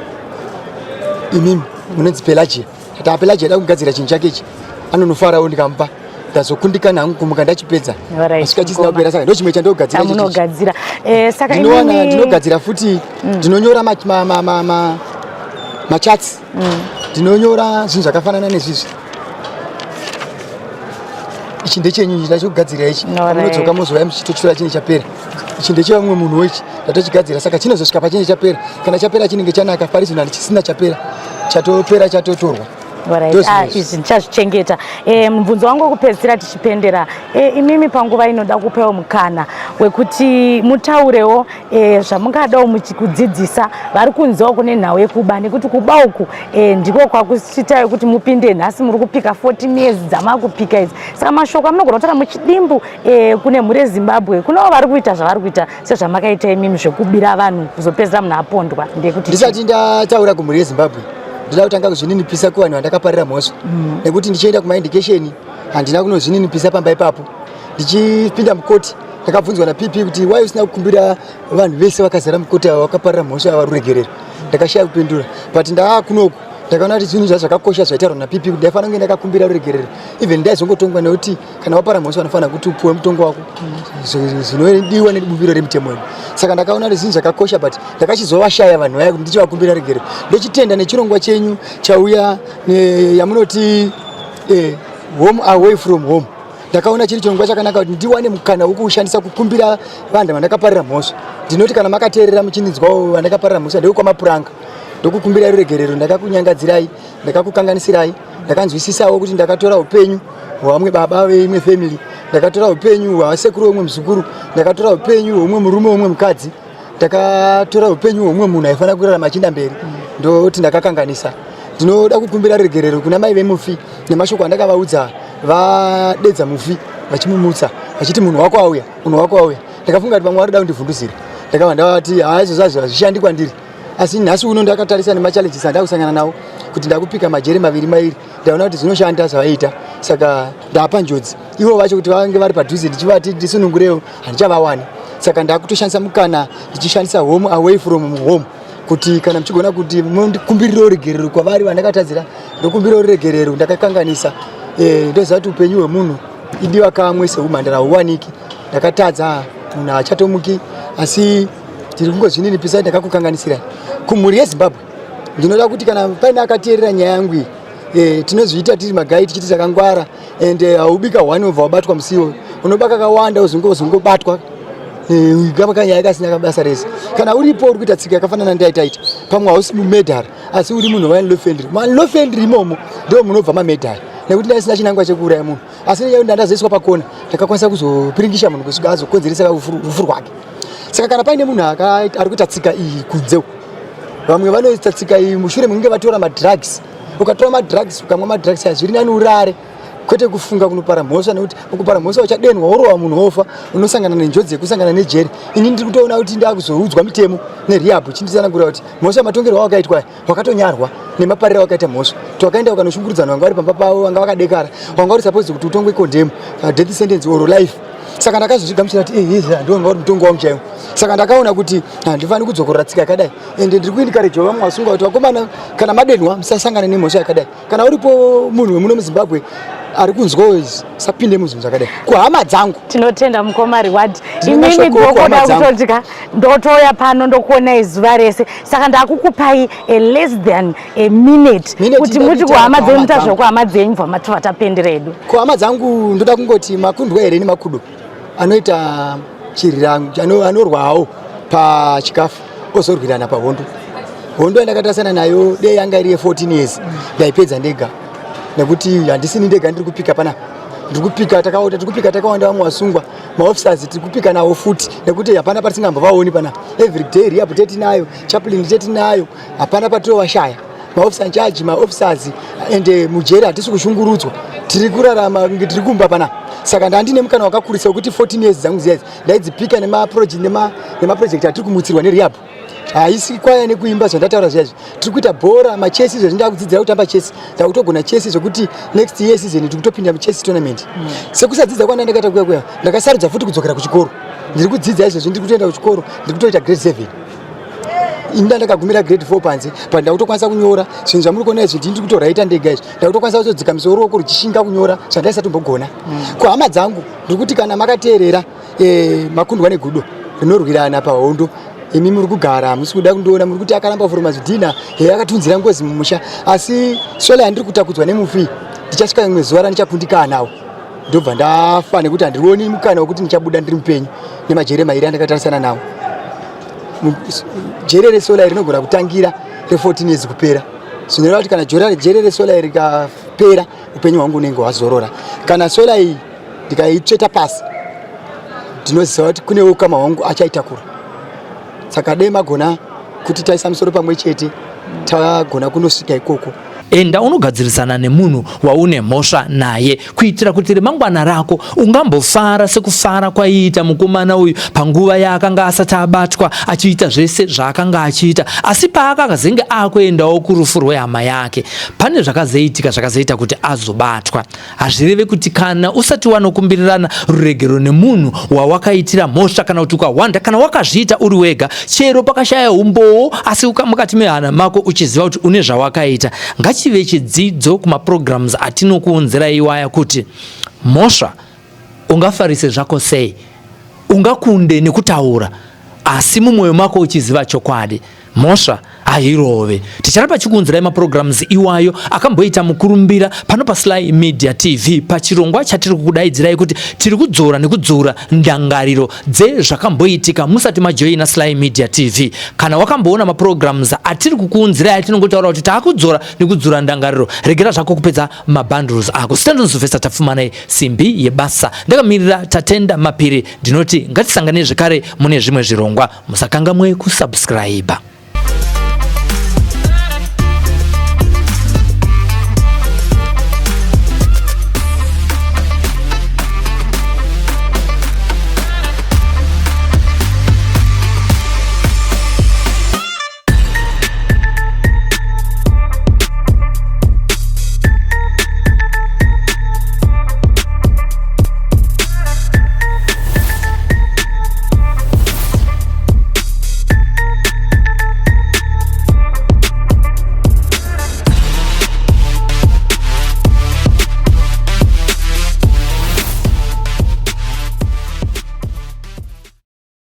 Speaker 2: imimi munonzi pelagia ati apelagia yada kumugadzira chinhu chake ichi anonofarawo ndikamupa ndazokundikana hangu kumuka ndachipedza asvika chisina kupera saka ndochimwe chandogadzira
Speaker 3: munogadzira eh, saka
Speaker 2: ndinowana ndinogadzira futi mm. ndinonyora machats ndinonyora zvinhu zvakafanana nezvizvi ichi ndechenyu ichi ndachikugadzirira ichi munodzoka mozouya muchitochitora chine chapera ichi ndechevamwe munhu ichi ndatochigadzira saka chinozosvika pachinge chapera kana chapera chinenge chanaka pari zvino handichisina chapera chatopera chatotorwa.
Speaker 3: Ah, izvi ndichazvichengeta. Eh, mubvunzo wangu wekupedzisira tichipendera, eh, imimi panguva inoda kupewo mukana wekuti mutaurewo eh, zvamungadawo kudzidzisa vari kunzewo kune nhau yekuba, nekuti kuba uku ndiko kwakuchitai kuti mupinde nhasi muri kupika 14 years dzamakupika idzi. Saka mashoko amunogona kutaura muchidimbu kune mhuri yeZimbabwe, kunewo vari kuita zvavari kuita sezvamakaita imimi zvekubira vanhu kuzopedzisira munhu apondwa, ndekuti
Speaker 2: ndisati ndataura kumhuri yeZimbabwe ndoda kutanga kuzvininipisa kuvanhu vandakaparira mhosva nekuti ndichienda kumaindication handina kunozvininipisa pamba ipapo. Ndichipinda mukoti ndakabvunzwa naPP kuti wai usina kukumbira vanhu vese vakazara mukoti ava vakaparira mhosva ava ruregerero. Ndakashaya kupindura, but ndaakunoku ndakaona kuti zvinhu zvazvakakosha zvaitaurwa naPP kuti ndaifanira kunge ndakakumbira ruregerero, even ndaizongotongwa, nekuti kana wapara mhosva vanofanira kuti upuwe mutongo wako zvinodiwa nebumbiro remutemo wedu. Saka ndakaona kuti zvinhu zvakakosha, but ndakachizovashaya vanhu vaya kuti ndichivakumbira regerero. Ndochitenda nechirongwa chenyu chauya yamunoti Home Away from Home. Ndakaona chiri chirongwa chakanaka kuti ndiwane mukana wekuushandisa kukumbira vanhu vandakaparira mhosva. Ndinoti kana makateerera muchinzwawo vandakaparira mhosva, ndekukwamapuranga, ndokukumbira ruregerero. Ndakakunyangadzirai, ndakakukanganisirai. Ndakanzwisisawo kuti ndakatora upenyu hwamwe baba veimwe family, ndakatora upenyu hwasekuru wemwe muzukuru, ndakatora upenyu hwemwe murume wemwe mukadzi, ndakatora upenyu hwemumwe munhu aifanira kurarama achienda mberi. Ndoti ndakakanganisa, ndinoda kukumbira ruregerero kuna mai vemufi nemashoko andakavaudza vadedza mufi vachimumutsa vachiti, "Munhu wako auya, munhu wako auya." Ndakafunga kuti vamwe varikuda kundivhunduzira. Ndakabva ndavati, "Haa, izvo zvazvo hazvishandi kwandiri." Asi nhasi uno ndakatarisa nemachallenges andakusangana nawo kuti ndakupika majere maviri mairi, ndaona kuti zvinoshanda zvavaita. Saka ndapa njodzi ivo vacho kuti vange vari padhuze, ndichivati ndisunungurewo, handichavawani. Saka ndakutoshandisa mukana ndichishandisa Home Away from Home kuti kana muchigona kuti mundikumbirirewo ruregerero kwavari vandakatadzira, ndokumbirawo ruregerero, ndakakanganisa. Ndoziva kuti upenyu hwemunhu idiwa kamwe seumhandara, hauwaniki. Ndakatadza, munhu haachatomuki, asi tiri kungozvininipisa, ndakakukanganisirai. Kumhuri yeZimbabwe ndinoda kuti kana paine akateerera nyaya yangu iyi, tinozviita tiri magai tichiti takangwara, and haubika one obva wabatwa musiwo, unobaka kakawanda uzongobatwa kanyaya kasina kabasa rese. Kana uripo uri kuita tsika yakafanana ndaitaita, pamwe hausi mumurderer asi uri munhu waunlawful entry, muunlawful entry imomo ndo munobva mamurderer, nekuti ndaisina chinangwa chekuuraya munhu, asi nenyaya yekuti ndandazoiswa pakona ndakakwanisa kuzopiringisha munhu kusvika azokonzeresa rufu rwake. Saka kana paine munhu ari kuita tsika iyi kunze uku, vamwe vanoita tsika iyi mushure mekunge vatora madrugs. Ukatora madrugs, ukamwa madrugs aya, zviri nani urare kwete kufunga kunopara mhosva, nekuti ukupara mhosva uchadenwa, worova munhu wofa, unosangana nenjodzi yekusangana nejeri. Ini ndiri kutoona kuti ndakuzoudzwa mitemo nerehab chinditsanangurira kuti mhosva matongerwo awakaitwa wakatonyarwa nemapariro awakaita mhosva, kuti wakaenda ukanoshungurudzana vanga vari pamba pavo, vanga vakadekara, wanga uri supposed kuti utongwe condemn, death sentence or life. Saka ndakazozvigamuchira kuti eh, ndo wanga uri mutongo wangu chaiwo. Saka ndakaona kuti handifani kudzokorora tsika yakadai, ende ndiri kuencourage vamwe vasungwa kuti vakomana, kana madenwa musasangana nemhosva yakadai. Kana uripo munhu wemuno muZimbabwe ari kunzwawo izvi, usapinde muzvinhu zvakadai. Kuhama dzangu,
Speaker 3: Tinotenda, mukoma Reward.
Speaker 2: Ndine
Speaker 3: Imimi
Speaker 2: mashoko
Speaker 3: ndokuda
Speaker 2: kuhama dzangu.
Speaker 3: kutoti ka ndotoya pano ndokuonai zuva rese, saka ndakukupai a less than a minute
Speaker 2: Minute
Speaker 3: kuti muti
Speaker 2: ndikuita
Speaker 3: kuhama dzenyu
Speaker 2: kuhama
Speaker 3: muta
Speaker 2: dzangu.
Speaker 3: zvokuhama dzenyu bva matova tapendera edu.
Speaker 2: Kuhama dzangu ndoda kungoti makundwa here nemakudo anoita chirira anorwawo pachikafu ozorwirana pahondo. Hondo yandakatarisana nayo dei yanga iri ye14 years ndaipedza ndega, nekuti handisini ndega ndiri kupika panapa. Ndiri kupika takawanda, tiri kupika takawanda, vamwe vasungwa, maofficers tiri kupika nawo futi, nekuti hapana patisingambovaoni panapa. Every day rehab tetinayo, chaplain tetinayo, hapana patirovashaya, maofficer in charge, maofficers, and mujeri hatisi kushungurudzwa, tiri kurarama kunge tiri kumba panapa. Saka ndandine mukana wakakurisa wekuti 14 years dzangu dziya idzi ndaidzipika nemaproject atiri kumutsirwa nerehab. Haisi kwaya nekuimba zvandataura zviya izvi, tiri kuita bhora, machess. Izvezvi ndakudzidzira kutamba chess, ndakutogona chess zvekuti next year season tiri kutopinda muchess tournament. Sekusadzidza kwanda ndakaita kuya kuya, ndakasarudza futi kudzokera kuchikoro. Ndiri kudzidza izvezvi, ndiri kutoenda kuchikoro, ndiri kutoita grade 7. Ini ndakagumira grade 4 panze, but ndakutokwanisa kunyora zvinhu zvamuri kuona izvi. Ndini ndiri kutoraita ndega izvi. Ndakutokwanisa kutodzika ruoko ruchishinga kunyora zvandaisatombogona. Kuhama dzangu ndiri kuti kana makateerera, makundwa negudo rinorwirana pahondo. Imi muri kugara hamusi kuda kundiona, muri kuti akaramba furuma zvidhina, he akatunzira ngozi mumusha, asi swela yandiri kutakudzwa nemufi, ndichasvika rimwe zuva randichakundikana nawo, ndobva ndafa, nekuti handioni mukana wekuti ndichabuda ndiri mupenyu nemajere mairi andakatarisana nawo. Jere resola rinogona kutangira re14 years kupera. Zvinoreva kuti kana jere resola iri rikapera, upenyu hwangu unenge hwazorora. Kana sola iyi ndikaitsveta pasi, ndinoziva kuti kune ukama hwangu achaitakura. Saka dai magona kuti taisa musoro pamwe chete, tagona kunosvika ikoko.
Speaker 1: Enda unogadzirisana nemunhu waune mhosva naye kuitira kuti remangwana rako ungambofara sekufara kwaiita mukomana uyu panguva yaakanga asati abatwa achiita zvese zvaakanga achiita. Asi paakazenge akuendawo kurufu rwehama yake, pane zvakazoitika zvakazoita kuti azobatwa. Hazvireve kuti kana usati wanokumbirirana ruregero nemunhu wawakaitira mhosva kana kuti ukahwanda kana wakazviita uri wega, chero pakashaya umbowo, asi mukati mehana mako uchiziva kuti une zvawakaita. Ngachive chidzidzo kumaprograms atinokuunzirai iwaya kuti mhosva ungafarise zvako sei, ungakunde nekutaura, asi mumwoyo mako uchiziva chokwadi, mhosva hairove. Ticharamba chikuunzirai maprograms iwayo akamboita mukurumbira pano paSly Media TV pachirongwa chatiri kukudaidzirai kuti tiri kudzora nekudzora ndangariro dzezvakamboitika musati majoina Sly Media TV. Kana wakamboona maprograms atiri kukuunzirai atinongotaura kuti taakudzora nekudzora ndangariro, regera zvako kupedza mabundles ako. Sitandonzovesa Tapfumanai, simbi yebasa, ndakamirira Tatenda Mapiri. Ndinoti ngatisanganei zvekare mune zvimwe zvirongwa. Musakangamwe kusubscribe.